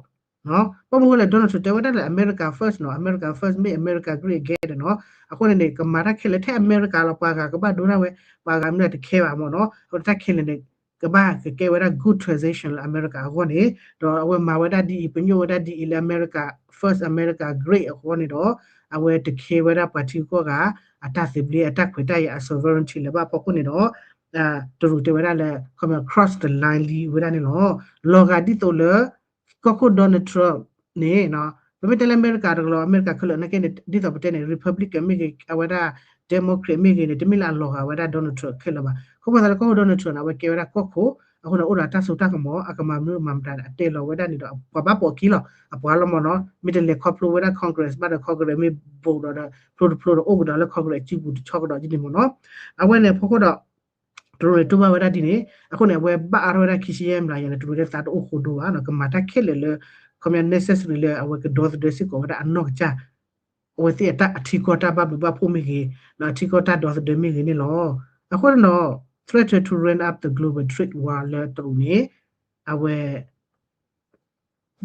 ဘၣ်မနုၤအဃိလဲၣ် Donald Trump တဲဝဲဒၣ်လၢ America first နီၤ, America first မ့ၢ် America great again နီၤ, အဃိန့ၣ်န့ၣ် ကမၤတၢ်ခဲလၢာ်ထဲအမဲရကၤလီၤ ပှၤဂၤကဘၣ်ဒိတၢ်ဝဲ ပှၤဂၤမ့ၢ်တခဲဘၣ်မ့ၢ်နီၤ, အဃိတၢ်ခဲလၢာ်န့ၣ် ကဘၣ်ကကဲဝဲဒၣ် good transition လၢအမဲရကၤအဂီၢ်န့ၣ်, ဒီးအဝဲမၤဝဲဒၣ်ဒ်အံၤ ပညိၣ်ဝဲဒၣ်ဒ်အံၤလၢအမဲရကၤ first America great အဃိန့ၣ်ဒီး အဝဲတခဲဝဲဒၣ်ပှၤထံဂုၤကီၢ်ဂၤ အတၢ်သဘျ့အတၢ်ခွဲးတၢ်ယာ်အ sovereignty လၢၤဘၣ်အဖီခိၣ်န့ၣ်ဒီး တရူးတဲဝဲဒၣ်လၢ ခီပညီ cross the line လံဝဲဒၣ်န့ၣ်လီၤ. လီၤဂာ်ဒ်သိးလၢ ကီၢ်ခိၣ် Donald Trump န့ၣ် ပမ့ၢ်တဲလၢအမဲရကၤတကလီၤ အမဲရကၤခဲလၢာ်နာ်က့န့ၣ် ဒ်သိးပတဲန့ၣ် Republican မ့ၢ်ဂ့ၤ အဝဲဒၣ် Democrat မ့ၢ်ဂ့ၤန့ၣ် တမ့ၢ်လၢအလီၤဂာ်ဝဲဒၣ် Donald Trump ခဲလၢာ်ဘၣ်. ခီဖျိသးလၢကီၢ်ခိၣ် Donald Trump န့ၣ် အဝဲကဲဝဲဒၣ်ကီၢ်ခိၣ် အဃိန့ၣ် အိၣ်ဒီးတၢ်စိတၢ်ကမီၤ အကမၤမနုၤမၤမတၤန့ၣ် အတဲလီၤဝဲဒၣ်န့ၣ်ဒီး ပှၤဘၣ်ပိာ်ခံလီၤ အပှၤလီၤမ့ၢ်နီၤ မ့ၢ်တလဲၤခီဖျိဝဲဒၣ် Congress ဘၣ်ဒီး Congress မ့ၢ် vote ဒီး ဖျိတဖျိဒီးအိၣ်ကဒီးလၢ Congress စုပူၤတဆီကဒီးဒ်န့ၣ်မ့ၢ်နီၤ. အဝဲန့ၣ်အဖီခိၣ်ဒီး တရူးန့ၣ်တူၢ်ဘၣ်ဝဲဒၣ်ဒ်န့ၣ် အဃိန့ၣ် အဝဲဘၣ်အါထီၣ်ဝဲဒၣ်ခံဆံယဲၢ်မျးယၤန့ၣ် တရူးန့ၣ်သးတအိၣ်ဃိဒိဘၣ်နီၤ ကမၤတၢ်ခဲလၢာ်လၢ ခီပညီ necessary လၢအဝဲကဒီသဒၢစ့ၢ်ကီးဝဲဒၣ်အနီၢ်ကစၢ် အဝဲသ့ၣ်အတၢ်အထံကီၢ်တၢ်ဘၣ်ဘျုးဘၣ်ဖှိၣ်မ့ၢ်ဂ့ၤ ဒီးအထံကီၢ်တၢ်ဒီသဒၢမ့ၢ်ဂ့ၤန့ၣ်လီၤ. အဃိန့ၣ်ဒီး threaten to ramp up the global trade war လၢတရူးန့ၣ် အဝဲ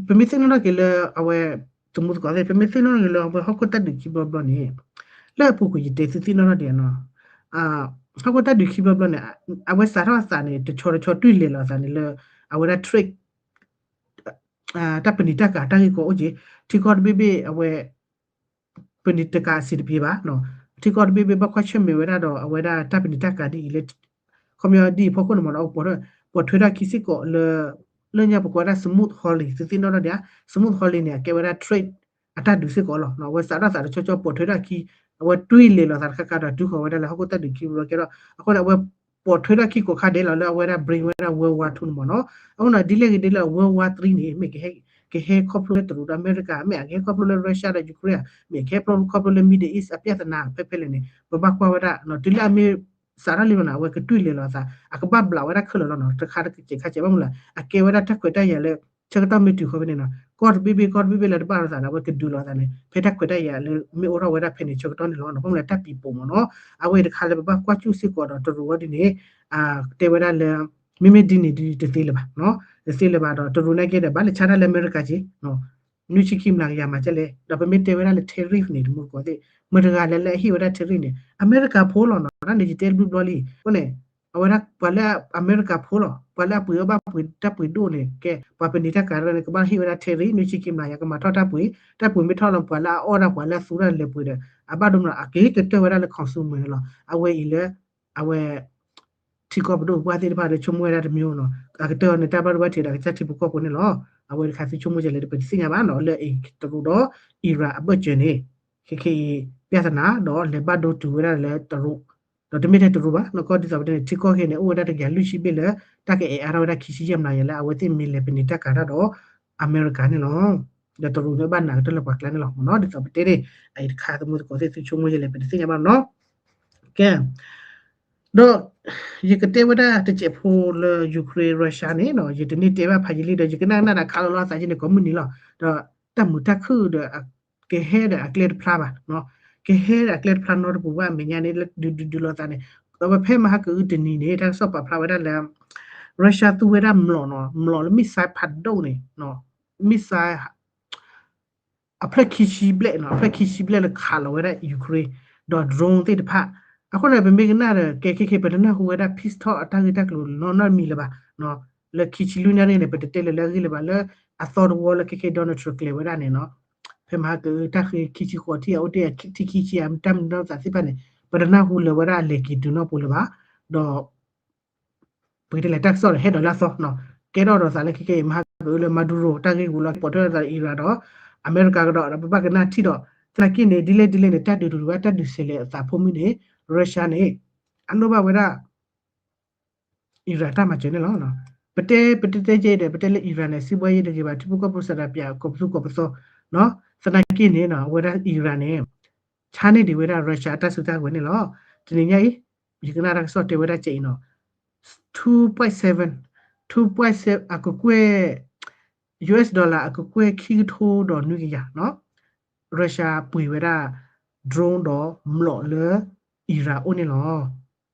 ပမ့ၢ်သ့ၣ်နီၣ်ထီၣ်က့ၤလၢအဝဲ သမူသကိးသ့ၣ် ပမ့ၢ်သ့ၣ်နီၣ်ထီၣ်က့ၤလၢအဝဲဟီၣ်ခိၣ်တၢ်ဒုးခံဘျီဘျီန့ၣ် လၢအပူၤကွံာ်ယတဲသုသ့ၣ်နီၣ်ထီၣ်ဒံးနီၤ ဟီၣ်ခိၣ်တၢ်ဒုးခံဘျီဘျီန့ၣ် အဝဲစးထီၣ်အသးန့ၣ် တဆီတဆီတွံၢ်လဲၤလီၤအသးန့ၣ်လၢ အဝဲဒၣ် trade တၢ်ပနံာ်တၢ်ကၤတၢ်ဂ့ၢ်ကီအိၣ်က့ၤ ထံကီၢ်တဘ့ၣ်ဘ့ၣ်အဝဲ ပနံာ်တကၤအဆံးတပျ့ၤဘၣ်, ထံကီၢ်တဘ့ၣ်ဘ့ၣ်ဘၣ်ကွၢ်ဆၢၣ်မဲာ်ဝဲဒၣ်ဒီး အဝဲဒၣ်တၢ်ပနံာ်တၢ်ကၤဒ်အံၤလၢ ခီပညီဒ်အံၤဖီခိၣ်န့ၣ်မ့ၢ်ဒီး ပိာ်ထွဲထီၣ်ခံစ့ၢ်ကီးလၢ လၢညါပကိးဝဲဒၣ် smooth hauling သုသ့ၣ်နီၣ်ထီၣ်ဒံးဧါ, smooth hauling န့ၣ် အကဲဝဲဒၣ် trade အတၢ်ဒုးစ့ၢ်ကီးလီၤ. အဝဲစးထီၣ်သးတဆီဆီပိာ်ထွဲထီၣ်ခံ အဝဲတွံၢ်လဲၤလီၤသးတခါခါဒီး တုၤဃီၤဝဲဒၣ်လၢဟီၣ်ခိၣ်တၢ်ဒုးခံဘျီကဲထီၣ် အဃိန့ၣ် အဝဲပိာ်ထွဲထီၣ်ခံကိးခါဒဲးလီၤလၢအဝဲဒၣ် bring ဝဲဒၣ် World War Two န့ၣ်မ့ၢ်နီၤ. အဃိန့ၣ် ဒ်လဲၣ်ဂ့ၤဒ်လဲၣ် World War Three န့ၣ် မ့ၢ် ကဟဲခီဖျိလၢတရူးဒီးအမဲရကၤ မ့ၢ်အကဟဲခီဖျိလၢ Russia ဒီး Ukraine မ့ၢ်ကဟဲခီဖျိလၢ Middle East အပြဿနာဖဲဖဲလဲၣ်န့ၣ် ပဘၣ်ကွၢ်ဝဲဒၣ် တုၤလၢအမ့ၢ်စးထီၣ်လံဘၣ်န့ၣ် အဝဲကတွံၢ်လဲၤလီၤအသး အကဘၣ်ဘျးဝဲဒၣ်ခဲလၢာ်လီၤနီၤ တခါတကဲးခါကဲးဘၣ်မနုၤလဲၣ် အကဲဝဲဒၣ်တၢ်ခွဲးတၢ်ယာ်လၢ ဆၢကတီၢ်မ့ၢ်တုၤဃီဖဲန့ၣ်နီၤ ကီၢ်တဘ့ၣ်ဘ့ၣ်ကီၢ်တဘ့ၣ်ဘ့ၣ်လၢတဘၣ်လိာ်သးဒီး အဝဲကဒုးလိာ်သးန့ၣ် ဖဲတၢ်ခွဲးတၢ်ယာ်လၢမ့ၢ်အိၣ်ထီၣ်ဝဲဒၣ်ဖဲန့ၣ် ဆၢကတီၢ်န့ၣ်လီၤနီၤ ဘၣ်မနုၤလဲၣ်တၢ်ပံၤပိာ်မ့ၢ်နီၤ အဝဲတခါလၢပဘၣ်ကွၢ်စူၣ်စ့ၢ်ကီးဒီးတရူးဝဲဒ်န့ၣ် တဲဝဲဒၣ်လၢ မ့မ့ၢ်ဒ်န့ၣ်ဒ်တသ့လၢၤဘၣ် တသ့လၢၤဘၣ်ဒီး တရူးန့ၣ်ကဲဒီးဘၣ်လၢဆါတၢ်လၢအမဲရကၤက့ၤ နွံဆံခံမျးကယၤမၤကဲလဲၣ် ဒီးပမ့ၢ်တဲဝဲဒၣ်လၢ tariff န့ၣ် တမူတကိးသ့ၣ် မတၤတဂၤလဲၣ်လၢအဟ့ၣ်ဝဲဒၣ် tariff န့ၣ် အမဲရကၤဖိလီၤနီၤ တၢ်န့ၣ်ယတဲတဘျုးဘျီလံ အဃိန့ၣ် အဝဲဒၣ်ပှၤလၢအမဲရကၤဖိလီၤ ပှၤလၢအပှ့ၤအီၣ်ဘၣ်ပှ့ၤတၢ်ပှ့ၤဒိၣ်န့ၣ် ကဲ ပှၤပနံာ်တၢ်ကၤတဂၤန့ၣ် ကဘၣ်ဟ့ၣ်ဝဲဒၣ် tariff နွံဆံခံမျးယၤ ကမၤထီၣ်တၢ်ပှ့ၤ တၢ်ပှ့ၤမ့ၢ်ထီၣ်လီၤ ပှၤလၢအအီၣ်ဒၣ်ပှၤလၢအသူတၢ်လဲၤပှ့ၤဒီး အဘၣ်ဒိမနုၤ အက့ၤကတၢၢ်ဝဲဒၣ်လၢ consumer န့ၣ်လီၤ အဝဲအံၤလၢ အဝဲ ထံကီၢ်ပဒိၣ်ပှၢ်သ့ၣ်တဖၣ်ဒီးဆိကမိၣ်ဝဲဒၣ်တမံၤနီၤ အကတၢၢ်န့ၣ် တၢ်ဘၣ်ဒိဘၣ်ထံးဒီးအကစၢ်ထံဖိကီၢ်ဖိန့ၣ်လီၤ အဝဲတခါသုဆိကမိၣ်ကလဲၣ်ဒီး ပတသ့ၣ်ညါဘၣ်နီၤ လၢအံၤတရူးဒီး Iran အဘၢၣ်စၢၤန့ၣ် ခဲခဲအံၤ ပြဿနာ ဒီးလဲၤဘၣ်ဒိတုၤဝဲဒၣ်လၢတရူး ဒီးတမ့ၢ်ထဲတရူးဘၣ် နီၢ်ကီၢ်ဒ်သိးပတဲန့ၣ် ထံကီၢ်ခဲန့ၣ် အိၣ်ဝဲဒၣ်တကယၤလွံၢ်ဆံဘ့ၣ်လၢ တၢ်ကအဲၣ်အါထီၣ်ဝဲဒၣ်ခံဆံယဲၢ်မျးယၤလၢ အဝဲသ့ၣ်မ့ၢ်လဲၤပနံာ်တၢ်ကၤတၢ်ဒီး အမဲရကၤန့ၣ်လီၤ ဒီးတရူးန့ၣ်ဘၣ်နာ်ကတၢၢ်လၢပှၤကျါန့ၣ်လီၤ မ့ၢ်နီၤ ဒ်သိးပတဲန့ၣ် အံၤတခါသမူသကိးသ့ၣ်သုဆိကမိၣ်ယလဲၣ် ပတသ့ၣ်ညါဘၣ်နီၤ ကဲ ဒီး ယကတဲဝဲဒၣ်တစဲးဖိလၢ Ukraine Russia န့ၣ်နီၤ ယတန့ၢ်တဲဘၣ်ဖးယံာ်လံဒီး ယကနၣ်ကနၣ်ဒီးခးလီၤလီၤသးယန့ၣ် ကိးမုၢ်နံၤလီၤ ဒီးတၢ်မုာ်တၢ်ခုၣ်ဒီး ကဟဲဒီးအကျဲတဖျါဘၣ် ကဟဲဒီးအကျဲတဖျါနီတပူၤဘၣ် အမဲာ်ညါန့ၣ် လၢဒုးဒုးဒုးလိာ်သးန့ၣ် ဒီးဝဲဖဲမဟါကအုတနံၤန့ၣ် တၢ်ကစီၣ်ပာ်ဖျါဝဲဒၣ်လၢ Russia သူဝဲဒၣ်မျိာ်နီၤ မျိာ်လၢ missile ဖးဒိၣ်န့ၣ် missile အဖျၢၣ်ခံဆံဘျဲၣ်နီၤ အဖျၢၣ်ခံဆံဘျဲၣ်လၢခးလီၤဝဲဒၣ် Ukraine ဒီး drone သ့ၣ်တဖၣ် အဃိန့ၣ် ပမ့ၢ်ကနၣ်ဒီး ကဲခဲခဲ ပတနၢ်ဟူဝဲဒၣ် peace talk အတၢ်ဂ့ၢ်တၢ်ကျိၤနီတမံၤလၢၤဘၣ် လၢခံဆံလွံၢ်နၣ်ရံၣ်န့ၣ် ပတတဲလၢၤလၢအဂ့ၢ်လၢၤဘၣ် လၢအသီတဝီလၢခဲခဲ Donald Trump ကျဲၤဝဲဒၣ်န့ၣ်နီၤ ဖဲမဟါကအုတၢ်ဃ့ခံဆံဃိးထံၣ် အအိၣ်တ့ၢ်ထံခံဆံ တၢ်မုာ်တၢ်သးသ့ၣ်တဖၣ်န့ၣ် ပတနၢ်ဟူလၢၤဝဲဒၣ်အလဲၤက့ၤတုၤနီတပူၤလၢၤဘၣ် ဒီး ပကတဲလဲၣ် တၢ်ကစီၣ်ဒီးဟဲဒီးလၢအသီ ကဲထီၣ်ဒီးသးလၢခဲကနံၣ်အံၤ မဟါကအုလၢ Maduro တၢ်ဂ့ၢ်ဝူၤလီၤ ပိာ်ထွဲသးလၢ Iran ဒီး အမဲရကၤကဒီး ဒီးပဘၣ်ကနၣ်ထံၣ်ဒီး သနာ်က့န့ၣ် ဒ်လဲၣ်ဒ်လဲၣ်န့ၣ် တၢ်ဒုးတရူးဘၣ် တၢ်ဒုးဆဲးလဲၤအသးဖိမုၢ်န့ၣ် Russia န့ၣ် အလိၣ်ဘၣ်ဝဲဒၣ် Iran တၢ်မၤစၢၤန့ၣ်လီၤ. ပတဲ ပတဲတဲကဲဒီး ပတဲလၢ Iran န့ၣ် စံးဘှါယဲတဂ့ၤဘၣ် ထံဖိကီၢ်ဖိစးတပျး ကိးပသူကိးပသီ သနာ်က့န့ၣ် အဝဲဒၣ် Iran န့ၣ် ဆါန့ၢ်ဒံးဝဲဒၣ် Russia အတၢ်စုတၢ်ကဝဲၤန့ၣ်လီၤ. တနံၤညါအံၤ ယကနၣ်တၢ်ကစီၣ်တဲဝဲဒၣ်ကဲအံၤနီၤ two point seven two point seven အကကွဲၢ် US dollar အကကွဲၢ်ခံကထိဒီးနွံကယၤနီၤ Russia ပှ့ၤဝဲဒၣ် drone ဒီးမျိာ်လၢ Iran အိၣ်န့ၣ်လီၤ.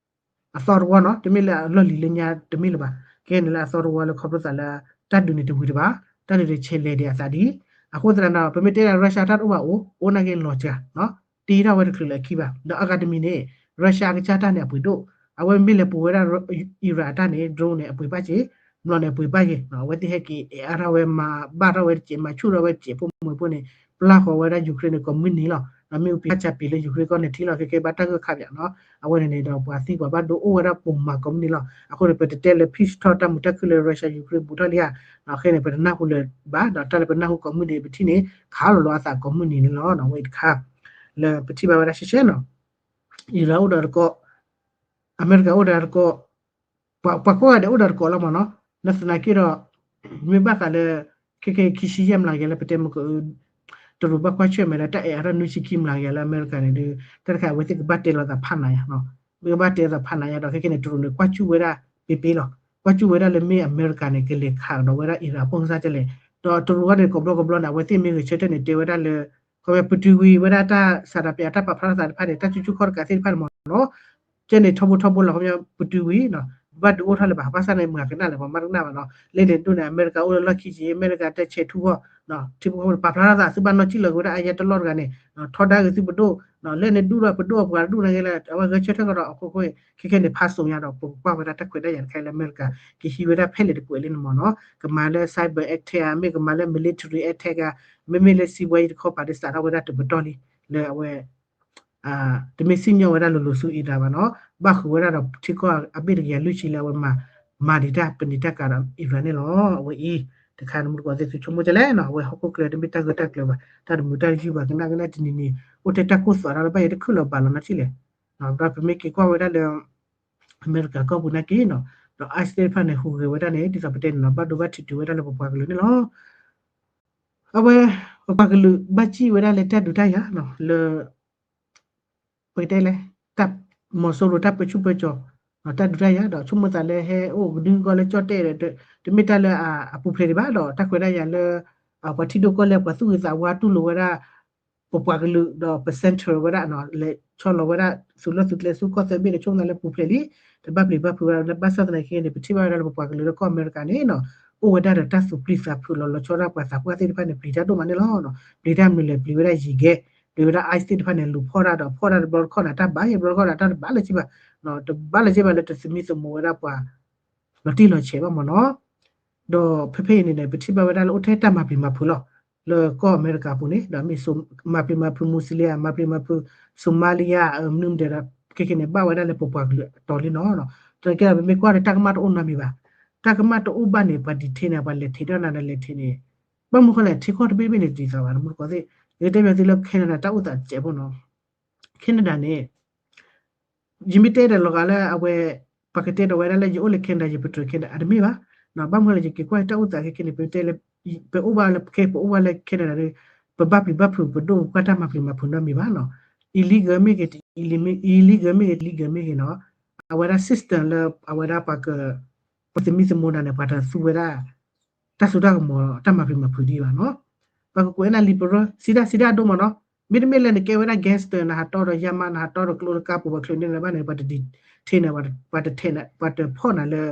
အသီတဝီနီၤ တမ့ၢ်လၢအလီၢ်လံၤလၢညါတမ့ၢ်လၢၤဘၣ် ကဲန့ၣ်လၢအသီတဝီလၢခီဖျိသးလၢ တၢ်ဒုးန့ၣ်တဝံၤတဘၣ် တၢ်ဒုးန့ၣ်ဆဲးလဲၤဒံးအသးဒံး အဃိသတးဒီး ပမ့ၢ်တဲဒၣ် Russia တၢ်တအိၣ်ဘၣ်အိၣ် အိၣ်နာ်က့လီၤစှၤနီၤ တ့ထီၣ်ဝဲတချုးလၢအခံဘၣ် ဒီးအဂၤတမံၤန့ၣ် Russia အကစၢ်တၢ်န့ၣ်အပှ့ၤဒိၣ် အဝဲမ့ၢ်လဲၤပှ့ၤဝဲဒၣ် Iran အတၢ်န့ၣ် drone န့ၣ် အပှ့ၤဘၣ်က့ၤ မျိာ်န့ၣ်အပှ့ၤဘၣ်က့ၤ အဝဲသ့ၣ်ဟဲက့ၤအဲၣ်အါထီၣ်ဝဲမၤဘၣ်ထီၣ်ဝဲတစဲး မၤဆူၣ်ထီၣ်ဝဲတစဲး ဖိမုၣ်ဖိန့ၣ် ပျၢ်ဃီၤဝဲဒၣ် Ukraine န့ၣ် ကိးမုၢ်နံၤလီၤ. မ့ၣ်အူပံၤ ဟါစၢ်ပံၤလၢ Ukraine ကီၢ်န့ၣ်ထံလီၤ ခဲကဲဘၣ်တၢ်ဂၢၢ်ခးပၠးနီၤ အဝဲန့ၣ်န့ၣ်ဒီး ပှၤသံပှၤဘၣ်ဒိအိၣ်ဝဲဒၣ်ပိာ်မၤကိးမုၢ်နံၤလီၤ. အဃိန့ၣ် ပတတဲလၢ peace talk တၢ်မုာ်တၢ်ခုၣ်လၢ Russia Ukraine ဘူးထီၣ်လံဧါ အဃိန့ၣ် ပတနၢ်ဟူလၢၤဘၣ် ဒီးတၢ်လၢပနၢ်ဟူကိးမုၢ်နံၤပထံၣ်န့ၣ် ခးလီၤလီၤအသးကိးမုၢ်နံၤန့ၣ်လီၤ. အဝဲအံၤတခါ လၢပထံၣ်ဘၣ်ဝဲဒၣ်ရှဲရှဲနီၤ Iran အိၣ်ဒီးတကီၢ် အမဲရကၤအိၣ်ဒီးတကီၢ် ပှၤကိးဂၤဒဲးအိၣ်ဒီးတကီၢ်လီၤမးနီၤ လၢသနာ်က့ဒီး မ့ၢ်ဘၣ်ဃးလၢ ခဲကဲခံဆံယဲၢ်မျးကယၤလၢပတဲမ့ၢ်က တရူးဘၣ်ကွၢ်ဆၢၣ်မဲာ်လၢတၢ်အဲၣ်အါထီၣ်နွံဆံခံမျးကယၤလၢအမဲရကၤန့ၣ်ဒီး တၢ်တခါအဝဲသ့ၣ်ကဘၣ်တဲလိာ်သးဖးနးယါနီၤ မ့ၢ်ကဘၣ်တဲလိာ်သးဖးနးယါဒီး ခဲကဲန့ၣ် တရူးန့ၣ် ကွၢ်စူၣ်ဝဲဒၣ်ပ့ပ့လီၤ ကွၢ်စူၣ်ဝဲဒၣ်လၢမ့ၢ်အမဲရကၤန့ၣ် ကလဲၤခးကဒီးဝဲဒၣ် Iran အပိၢ်ကစၢ်ကလဲၣ် ဒီးတရူးအံၤန့ၣ် ကိးဘျီကိးဘျီန့ၣ် အဝဲသ့ၣ်မ့ၢ်ဂဲၤဆၢထၢၣ်န့ၣ် တဲဝဲဒၣ်လၢ ခီပညီပတုာ်ဝံၤဝဲဒၣ်တၢ် စးတပျး တၢ်ပာ်ဖျါထီၣ်သးတဖၣ်န့ၣ် တၢ်ကၠူကၠူခီၣ်တကးသ့ၣ်တဖၣ်န့ၣ်မးနီၤ ကဲန့ၣ်ထီဘိထီဘိလီၤ ခီပညီပတုာ်ဝံၤ ဘၣ်ဒုးအိၣ်ထီၣ်လၢၤဘၣ် ဘၣ်ဆၣ်န့ၣ် မၤကနၣ်လၢၤ ပှၤမၤတကနၣ်ဘၣ်နီၤ လၢန့ၣ်ဒိၣ်န့ၣ် အမဲရကၤအိၣ်လၢလီၢ်ခံက့ အမဲရကၤတဲဆဲးထူၣ်ဂီၢ် ထံဖိကီၢ်ဖိန့ၣ် ပာ်ဖျါထီၣ်သး သုဘၣ်နီၢ်ကံၣ်လီၤက့ၤဝဲဒၣ်အါယဲတလီၢ်တဂၤန့ၣ် ထီဒါက့ၤသုပဒိၣ် လၢန့ၣ်ဒူၣ်ဒီးပဒိၣ်အပှၤဒူၣ်နာ်က့လၢ အဝဲဂဲၤဆၢထၢၣ်ကဒီးအဃိဃိ ခဲခဲန့ၣ် ဖးစိၤညါဒီး ပကကွၢ်ဝဲဒၣ်တၢ်ခွဲးတၢ်ယာ်တခါလၢအမဲရကၤ ကဟံးဝဲဒၣ်ဖဲလဲၣ်တကွဲးလံန့ၣ်မးနီၤ ကမၤလၢ cyber attack ဧါ မ့ၢ်ကမၤလၢ military attack ဧါ မ့မ့ၢ်လၢစံးဝဲအံၤတခီပၤဒ်စးထီၣ်ဝဲဒၣ်တပတီၢ်လံ လၢအဝဲ တမ့ၢ်စံၣ်ညီၣ်ဝဲဒၣ်လိၤလိၤဆူ Iran ဘၣ်နီၤ ဘၣ်ဃုာ်ဝဲဒၣ်ဒီးထံကီၢ်အဘ့ၣ်တကယၤလွံၢ်ဆံလၢအဝဲမၤ မၤဒံးတၢ်ပနံာ်တၢ်ကၤဒီး Iran န့ၣ်လီၤ. အဝဲအံၤ တခါန့ၣ်မုၢ်တကိးသ့ၣ်သုဆိကမိၣ်ဒ်လဲၣ်နီၤ အဝဲဟီၣ်ခိၣ်ချၢတမ့ၢ်တၢ်ဂၢၢ်တၢ်ကျၢၤဘၣ် တၢ်တမုာ်တၢ်ယုၢ်ဘၣ် ကနၣ်ကနၣ်တနံၤနံၤ အိၣ်ထဲတၢ်ကိၢ်သွးတၢ်လၢဘၣ်ယဲတခုၣ်လၢၤဘၣ်လီၤနီတထံၣ်လဲၣ် ဒီးပမ့ၢ်က့ၤကွၢ်ဝဲဒၣ်လၢ အမဲရကၤကီၢ်ပူၤနာ်က့နီၤ ဒီး ICE သ့ၣ်တဖၣ်န့ၣ် ဟူးဂဲၤဝဲဒၣ်န့ၣ် ဒ်သိးပတဲန့ၣ်နီၤ ဘၣ်ဒိဘၣ်ထံးတုၤဝဲဒၣ်လၢပပှၤကလုာ်န့ၣ်လီၤ. အဝဲ ပပှၤကလုာ်ဘၣ်စံၣ်ဝဲဒၣ်လၢတၢ်ဒုးတၢ်ယၤနီၤ လၢ ပကတဲလဲၣ် တၢ်မီၤစိရိၤတၢ်ပၢဆူၣ်ပၢကၠီၤ တၢ်ဒုးတၢ်ယၤဒီး ဆိကမိၣ်သးလၢဟဲအိၣ်ကဒုကီၢ်လၢကၠီၣ်တဲၣ်ဒီး တမ့ၢ်တၢ်လၢအပူၤဖျဲးဒံးဘၣ်ဒီး တၢ်ခွဲးတၢ်ယာ်လၢ ပှၤထံဒိၣ်ကီၢ်လဲၢ် ပှၤသူၣ်ဂ့ၤသးဝါတူၢ်လိာ်ဝဲဒၣ် ပပှၤကလုာ်ဒီး ပ center ဝဲဒၣ် လဲၤဆီလီၤဝဲဒၣ် သုးလီၢ်သုးကျဲဆူကီၢ်သၢဘ့ၣ်ဒီး ဆိကမိၣ်သးလၢပူၤဖျဲးလံ တဘၣ်ပျံၤဘၣ်ဖုးဝဲဒၣ်လၢ ဘၣ်ဆၣ်သနာ်က့န့ၣ် ပထံၣ်ဘၣ်ဝဲဒၣ်လၢပပှၤကလုာ်လၢကီၢ်အမဲရကၤန့ၣ်နီၤ အိၣ်ဝဲဒၣ်ဒီးတၢ်သူၣ်ပျံၤသးဖုးလီၤ လီၤဆီဒၣ်ပှၤသးပှၢ်သ့ၣ်တဖၣ်န့ၣ် ပျံၤတၢ်ဒိၣ်မးန့ၣ်လီၤ. ပျံၤတၢ်မနုၤလဲၣ် ပျံၤဝဲဒၣ်ယံၤကဲ ပျံၤဝဲဒၣ် ICE သ့ၣ်တဖၣ်န့ၣ် လူၤဖီၣ်တၢ်ဒီး ဖီၣ်တၢ်တဘျီတခီၣ်န့ၣ် တၢ်ဘၣ်ယဲၢ်ဘျီတခီၣ်န့ၣ် တၢ်တဘၣ်လၢၤဘၣ် တဘၣ်လၢၤဘၣ်လၢတသမံသမိးဝဲဒၣ်ပှၤ လီၤတံၢ်လီၤဆဲးဘၣ်မ့ၢ်နီၤ ဒီးဖဲဖဲအံၤန့ၣ်န့ၣ် ပထံၣ်ဘၣ်ဝဲဒၣ်လၢအိၣ်ထဲတၢ်မၤပျံၤမၤဖုးလီၤ လၢကီၢ်အမဲရကၤအပူၤန့ၣ် ဒီးမ့ၢ်မၤပျံၤမၤဖုး Muslim ဧါ မၤပျံၤမၤဖုး Somalia မနုၤမတၤဒီး ခဲခဲန့ၣ် ဘၣ်ဝဲဒၣ်လၢပပှၤကလုာ်အတီၤလံနီၤ တကဲဒီး ပမ့ၢ်ကွၢ်ဒီးတၢ်ကမၣ်တအိၣ်နီတမံၤဘၣ် တၢ်ကမၣ်တအိၣ်ဘၣ်န့ၣ် ပှၤဒံးထဲန့ၣ် ပှၤလဲၤထဲဒီးနၤဒီးလဲၤထဲန့ၣ် ဘၣ်မနုၤဃိလဲၣ် ထံကီၢ်တဘ့ၣ်ဘ့ၣ်န့ၣ် တဒ်သိးဘၣ် တမူတကိးသ့ၣ် ယကတဲဘၣ်သုလၢ Canada တၢ်အိၣ်သးတစဲးဖိနီၤ Canada န့ၣ် ယမ့ၢ်တဲဒီးလီၤဂာ်လၢအဝဲ ပှၤကတဲဒီးဝဲဒၣ်လၢယအိၣ်လၢ Canada ယပတြၢၤ Canada အတမ့ၢ်ဘၣ် ဘၣ်မနုၤလဲၣ် ယက့ၤကွၢ်တၢ်အိၣ်သးခဲခဲန့ၣ် ပတဲလၢ ပအိၣ်ဘၣ်လၢခဲ ပအိၣ်ဘၣ်လၢ Canada ဒီး ပဘၣ်ပျံၤဘၣ်ဖုး ပဒိၣ်ပပှၢ်တၢ်မၤပျံၤမၤဖုးနီတမံၤဘၣ်နီၤ illegal မ့ၢ်ဂ့ၤ illegal မ့ၢ်ဂ့ၤ legal မ့ၢ်ဂ့ၤနီၤ အဝဲဒၣ် system လၢအဝဲဒၣ်ပှၤက ပှၤသမံသမိးနၤန့ၣ် ပှၤတသူဝဲဒၣ် တၢ်စိတၢ်ကမီၤ တၢ်မၤပျံၤမၤဖုးဒံးဘၣ်နီၤ ပှၤကကွဲးနၤလံာ်ပရၢ စံးဒၣ်စံးဒၣ်ဒိၣ်မးနီၤ မ့တမ့ၢ်လၢနကဲဝဲဒၣ် gangster နဟးတီဒီးယါမး နဟးတီဒီးကျိတကါပူၤ ပှၤချုးန့ၢ်နၤဘၣ်န့ၣ် ပှၤတဒံးထဲနၤ ပှၤတထဲနၤ ပှၤတဖီၣ်နၤလၢ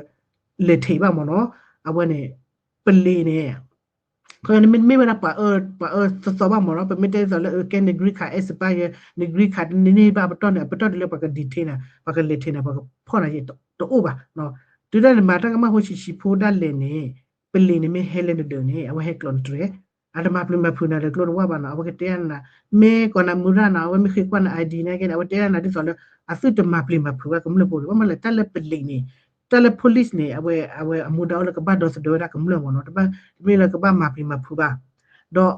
လဲၤထဲဘၣ်မးနီၤ အဝဲန့ၣ် ပလံၤန့ၣ် ခီနမ့ၢ်မ့ၢ်ဝဲဒၣ်ပှၤအၢ ပှၤအၢသီသီဘၣ်မးနီၤ ပမ့ၢ်တဲဒ်သိးလၢ ကဲန green card expire ယဲ န green card နန့ၢ်ဘၣ်ပတီၢ်န့ၣ် အပတီၢ်ဒ်လၢပှၤကဒံးထဲနၤ ပှၤကလဲၤထဲနၤ ပှၤကဖီၣ်နၤယဲ တအိၣ်ဘၣ် တုၤဒၣ်နမၤတၢ်ကမၣ်ဖိဆံးဆံးဖိဒၣ်လဲာ်န့ၣ် ပလံၤန့ၣ်မ့ၢ်ဟဲလၢနဒၢးန့ၣ် အဝဲဟဲကျိးနတြဲၤ အတမၤပျံၤမၤဖုးနၤဒီးကျိတဝၢ်ဘၣ်နီၤ အဝဲကတဲနၤ မ့ၢ်ကိးနၤမုၢ်ရၣ်နီၤ အဝဲမ့ၢ်ဃ့ကွၢ်န ID နာ်က့န့ၣ် အဝဲတဲနၤဒ်သိးလၢ အသုတမၤပျံၤမၤဖုးဘၣ်ကမျၢၢ်ဖိဒီး ဘၣ်မနုၤလဲၣ် တၢ်လၢပလံၤန့ၣ် တၢ်လၢ police န့ၣ် အဝဲ အဝဲအမူဒါအိၣ်လၢကဘၣ်ဒီသဒၢဝဲဒၣ်ကမျၢၢ်မ့ၢ်နီၤ, တဘၣ် တမ့ၢ်လၢကဘၣ်မၤပျံၤမၤဖုးဘၣ်, ဒီး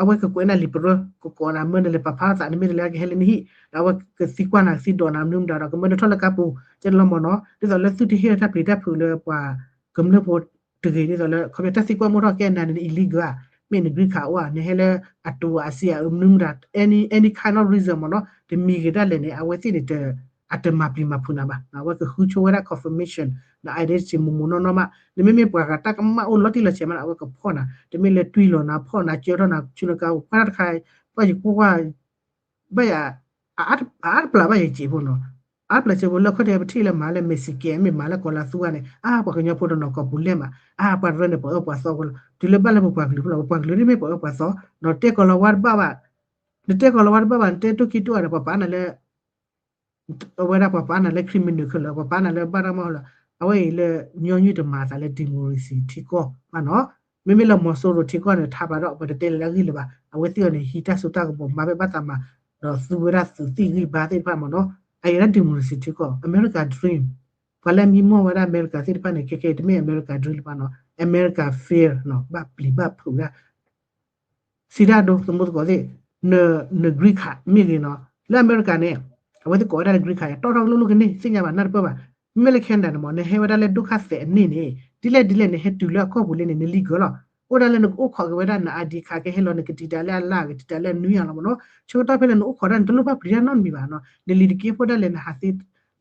အဝဲကကွဲးနၢ်လံာ်ပရၢ ကကိးနၤမၢနလဲၤပာ်ဖျါထီၣ်သး နမ့ၢ်တလဲၤကဟဲလၢနဟံၣ် ဒီးအဝဲကသံကွၢ်နၤ ကသံဒိးနၤ မနုၤမတၤဒီး ကမၢနထီၣ်လၢကါပူၤ ကဲန့ၣ်လီၤမ့ၢ်နီၤ, ဒ်သိးလၢသုတဟ့ၣ်လၢတၢ်ပျံၤတၢ်ဖုးလၢပှၤကမျၢၢ်ဖိတဂ့ၤ ဒ်သိးလၢ ခီပညီတၢ်သံကွၢ်မ့ၢ်ထီၣ်ကဲနၤန့ၣ် illegal ဧါ, မ့ၢ်န green card အိၣ်ဧါ, နဟဲလၢအတူအစံးအမနုၤမတၤ any any kind of reason မ့ၢ်နီၤ, တမံၤဂ့ၤဒၣ်လဲာ်န့ၣ် အဝဲသ့ၣ်န့ၣ် အတမၤပျံၤမၤဖုးနၤဘၣ်, အဝဲကဃုဆိဝဲဒၣ် confirmation န identity မ့ၢ်မ့ၢ်နီၢ်နီၢ်မး, နမ့မ့ၢ်ပှၤဂၤတၢ်ကမၣ်အိၣ်လီၤတံၢ်လီၤဆဲးမး အဝဲကဖီၣ်နၤ, တမ့ၢ်လၢတွံၢ်လီၤနၤ ဖီၣ်နၤ ကၢထီၣ်နၤ ဆူနကါ ပှၤတခါ ပှၤယကွၢ် ဘၣ်ယၤ အအါတပျးဘၣ်ယစံးဖိနီၤ, အါတပျးစံးဖိလၢခီၣ်ထံးပထံၣ်လၢမၤလၢ Mexican မ့ၢ်မၤလၢကီၤလၤသူဂၤန့ၣ် အါ ပှၤကညီဖိတနီၤကီၢ်ပူၤလဲၣ်မး အါ ပှၤတရၢန့ၣ် ပှၤအၢပှၤသီဖိလီၤ, တုၤလၢဘၣ်လၢပပှၤကလုာ်ဖိလီၤ, ပပှၤကလုာ်န့ၣ်မ့ၢ်ပှၤအၢပှၤသီ, နတဲကီၤလၤဝါတဘၣ်ဘၣ်, နတဲကီၤလၤဝါတဘၣ်ဘၣ် နတဲတိၢ်ကံတိၢ်အါဒီး ပှၤပာ်နၤလၢ အဝဲဒၣ်ပှၤပာ်နၤလၢ criminal ခဲလၢာ် ပှၤပာ်နၤလၢဘၣ်တၢ်မီၢ်လီၤ, အဝဲအံၤလၢညီနုၢ်တမၤအသးလၢ democracy ထံကီၢ်ဘၣ်နီၤ, မ့မ့ၢ်လၢမီၤစိရိၤထံကီၢ်န့ၣ် ထါပာ်ဒီး ပတတဲလၢအဂ့ၢ်လၢၤဘၣ်, အဝဲသ့ၣ်အီၤန့ၣ် ဟံးတၢ်စိတၢ်ကမီၤ မၤဘၣ်ဘၣ်သးမၤ ဒီးသူဝဲဒၣ်သုးသ့ၣ်ဂံၢ်ဘါသ့ၣ်တဖၣ်မ့ၢ်နီၤ, အအံၤဒၣ် democracy ထံကီၢ် America dream, ပှၤလၢမံမီၢ်ဝဲဒၣ် America သ့ၣ်တဖၣ်န့ၣ် ခဲခဲအံၤတမ့ၢ် America dream လၢၤဘၣ်နီၤ, America fear နီၤ, ဘၣ်ပျံၤဘၣ်ဖုးဒၣ် စံးတၢ်ဒိ သမူသကိးသ့ၣ်, န green card မ့ၢ်ဂ့ၤနီၤ, လၢအမဲရကၤန့ၣ် အဝဲသ့ၣ်ကိးဝဲဒၣ်လၢ green card တီၣ်ထီၣ်ကလိၣ်လိၣ်ကန့ၢ် သ့ၣ်ညါဘၣ်နၢ်တပၢၢ်ဘၣ်, မ့မ့ၢ်လၢ Canada န့ၣ်မ့ၢ် နဟဲဝဲဒၣ်လၢဒိၣ်ခါသဲးအန့ၣ်န့ၣ် ဒ်လဲၣ်ဒ်လဲၣ် နဟဲတုၤလၢအကီၢ်ပူၤလံန့ၣ် န legal လီၤ, အိၣ်ဒၣ်လၢနကအိၣ်ခိးက့ၤဝဲဒၣ်န ID card ကဟဲလီၤ နကတံာ်တာ်လၢအလါ ကတံာ်တာ်လၢအနွံအလီၤမ့ၢ်နီၤ, ဆၢကတီၢ်ဖဲလဲၣ် နအိၣ်ခိးတၢ်န့ၣ် တလိၣ်ဘၣ်ပျံၤတၢ်နီတမံၤဘၣ်နီၤ, နလံာ်တက့ၢ်ဖိဒၣ်လဲၣ် နဟးသ့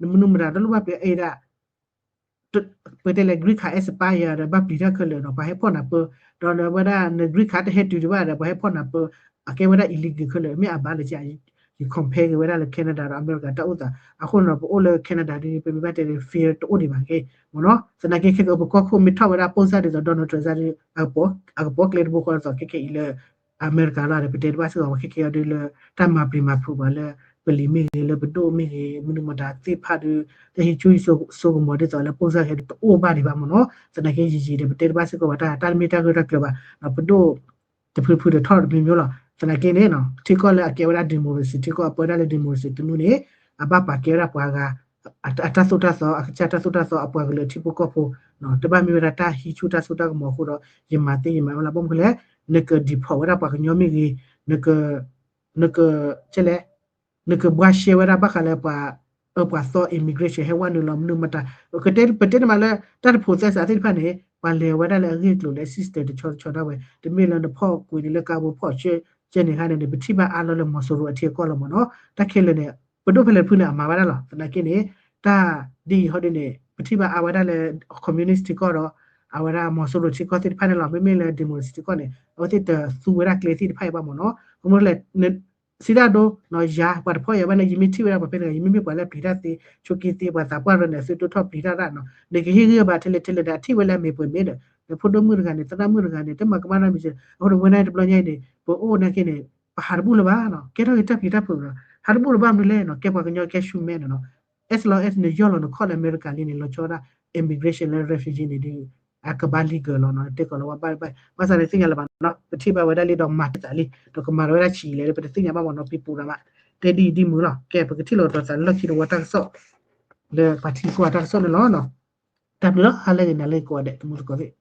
နမနုၤမတၤ တလိၣ်ဘၣ်ပျံၤအဲၣ်ဒၣ် ပတဲလဲၣ် green card expire ဒီး ဘၣ်ပျံၤတၢ်ခဲလၢာ်ဒီး ပှၤဟဲဖီၣ်နၤပၢ, ဒီးဝဲဒၣ်န green card တဟဲတုၤဒံးဘၣ်ဒီး ပှၤဟဲဖီၣ်နၤပၢ, အကဲဝဲဒၣ် illegal ခဲလၢာ် မ့ၢ်အဘၣ်လၢက ယ compare က့ၤဝဲဒၣ်လၢ Canada ဒီးအမဲရကၤတၢ်အိၣ်သး, အဃိန့ၣ်ဒီး ပအိၣ်လၢ Canada ဒ် ပမ့ၢ်ဘၣ်တဲဒီး fear တအိၣ်ဒံးဘၣ်က့ မ့ၢ်နီၤ, သနာ်က့ခဲကပကီၢ်ခိၣ်မ့ၢ်ထီၣ်ဝဲဒၣ် ပိၢ်စၢ်ဒ်သိး Donald Trump စၢ်ဒ် အကပီၤကျဲတဘိဃီဒ်သိး ခဲခဲအံၤလၢ အမဲရကၤလီၤဒီး ပတဲတဘၣ်စ့ၢ်ကီး ပှၤခဲခဲအံၤဒ်လၢ တၢ်မၤပျံၤမၤဖုးပှၤလၢ ပလံၤမ့ၢ်ဂ့ၤ လၢပဒိၣ်မ့ၢ်ဂ့ၤ မနုၤမတၤသ့ၣ်တဖၣ်ဒီး တၢ်ဟံးဆူၣ်ဟံးစိကမီၤဒ်သိးလၢ ပိၢ်စၢ်ခဲအံၤတအိၣ်ဘၣ်ဒံးဘၣ်မ့ၢ်နီၤ, သနာ်က့ယံာ်ယံာ်ဒီး ပတဲတဘၣ်စ့ၢ်ကီးဘၣ် တၢ် တၢ်တမ့ၢ်တၢ်ဂ့ၢ်တၢ်ကျၢၤဘၣ်, ပဒိၣ် တဖုတဖုဒီးထီၣ်တမံၤမံၤလီၤ, သနာ်က့န့ၣ် ထံကီၢ်လၢအကဲဝဲဒၣ် democracy ထံကီၢ် အပၢဒၣ်လၢ democracy တနူန့ၣ် အဘၣ်ပာ်ကဲဝဲဒၣ်ပှၤဂၤ အတၢ်သိၣ်တၢ်သီ အကစၢ်တၢ်သိၣ်တၢ်သီအပှၤကလုာ်ထံဖိကီၢ်ဖိ, တဘၣ်မ့ၢ်ဝဲဒၣ်တၢ်ဟံးဆူၣ်တၢ်စိတၢ်ကမီၤအဃိဒီး ယမၤသ့ယမၤဝဲလၢ ဘၣ်မနုၤလဲၣ်, နက deport ဝဲဒၣ်ပှၤကညီမ့ၢ်ဂ့ၤ, နက နက ကဲလဲၣ် နကဘှါရှဲဝဲဒၣ်ဘၣ်ဃးလၢပှၤအၢပှၤသီ immigration ဟဲဝဲနုာ်လီၤမနုၤမတၤ, ပတဲတမံၤလၢ တၢ်တဖိးသဲစးသ့ၣ်တဖၣ်န့ၣ် ပှၤလဲၤဝဲဒၣ်လၢအဂ့ၢ်အကျိၤလၢ system တဆီတဆီဒၣ်ဝဲ, တမ့ၢ်လၢနဖီၣ်ကွံာ်န့ၣ်လၢကါဘိဖီၣ်ဆၢကဲန့ၣ်ခါန့ၣ်န့ၣ် ပထံၣ်ဘၣ်အါလီၤလၢမီၤစိရိၤအထံအကီၢ်လီၤမ့ၢ်နီၤ, တၢ်ခဲလၢာ်န့ၣ် ပဒိၣ်ဖဲလဲၣ်တဖုန့ၣ် အမၤဝဲဒၣ်လီၤ, သနာ်က့န့ၣ် တၢ်ဒ်အံၤဟီဒ်န့ၣ် ပထံၣ်ဘၣ်အါဝဲဒၣ်လၢ communist ထံကီၢ်ဒီး အဝဲဒၣ်မီၤစိရိၤထံကီၢ်သ့ၣ်တဖၣ်န့ၣ်လီၤ, မ့မ့ၢ်လၢ democracy ထံကီၢ်န့ၣ် အဝဲသ့ၣ်တသူဝဲဒၣ်ကျဲသ့ၣ်တဖၣ်အံၤဘၣ်မ့ၢ်နီၤ, ကမ့ၢ်လဲၣ် စံးတၢ်ဒိ ယၤ ပှၤတဖီၣ်ယၤဘၣ်န့ၣ် ယမ့ၢ်ထံၣ်ဝဲဒၣ်ပှၤဖဲတဂၤ ယမ့မ့ၢ်ပှၤလၢပျံၤတၢ်သ့ ဆိးက့သ့ ပှၤသးပှၢ်ရၢန့ၣ် အသုးဒိၣ်ထီၣ်ပျံၤတၢ်ဒၣ်နီၤ, နကဟ့ၣ်ဂံၢ်ဘါထဲလဲၣ်ထဲလဲၣ်ဒီး အထံၣ်ဝဲလၢအမ့ၢ်ပှဲၤမ့ၢ်ဒီး နဖိဒိၣ်မုၣ်တဂၤန့ၣ် သရၣ်မုၣ်တဂၤန့ၣ် တမၤကမၣ်တၢ်မံၤစ့ၢ် အဃိန့ၣ် ဝဲန့ၣ်တဘျီညါအံၤန့ၣ် ပအိၣ်နာ်က့န့ၣ် ပဟးတဘူၣ်လၢၤဘၣ်နီၤ, ကဲထီၣ်က့ၤတၢ်ပျံၤတၢ်ဖုးနီၤ, ဟးတဘူၣ်လၢၤဘၣ်မနုၤလဲၣ်နီၤ, ကဲပှၤကညီကဲဆူမဲနီၤ, as long as နယီၢ်လီၤနခီၣ်လၢအမဲရကၤလံန့ၣ် လီၤဆီဒၣ် immigration လၢ refugee န့ၣ်ဒီး အကဘၣ် legal လီၤနီၤ, တဲကီးလီၤဝဲဘၣ်ဘၣ် ဘၣ်ဆၣ်န့ၣ်သ့ၣ်ညါလၢၤဘၣ်နီၤ, ပထံၣ်ဘၣ်ဝဲဒၣ်လံဒီးမၤတသးလံ, ဒီးကမၤလီၤဝဲဒၣ်ဆံးလဲၣ်လၢပတသ့ၣ်ညါဘၣ်မ့ၢ်နီၤ, ပံၤပူၤရၤမး, တဲဒ်အံၤဒ်မုၢ်လီၤ, ကဲ ပကထံၣ်လိာ်သးလၢလီၢ်ခံတဝီတၢ်ကစီၣ် လၢပှၤထံကီၢ်တၢ်ကစီၣ်န့ၣ်လီၤနီၤ, တၢ်ဘျုးလီၤ, ဟါလၢဂ့ၤ နၤလၢဂ့ၤကိးဂၤဒဲး တမူသကိးသ့ၣ်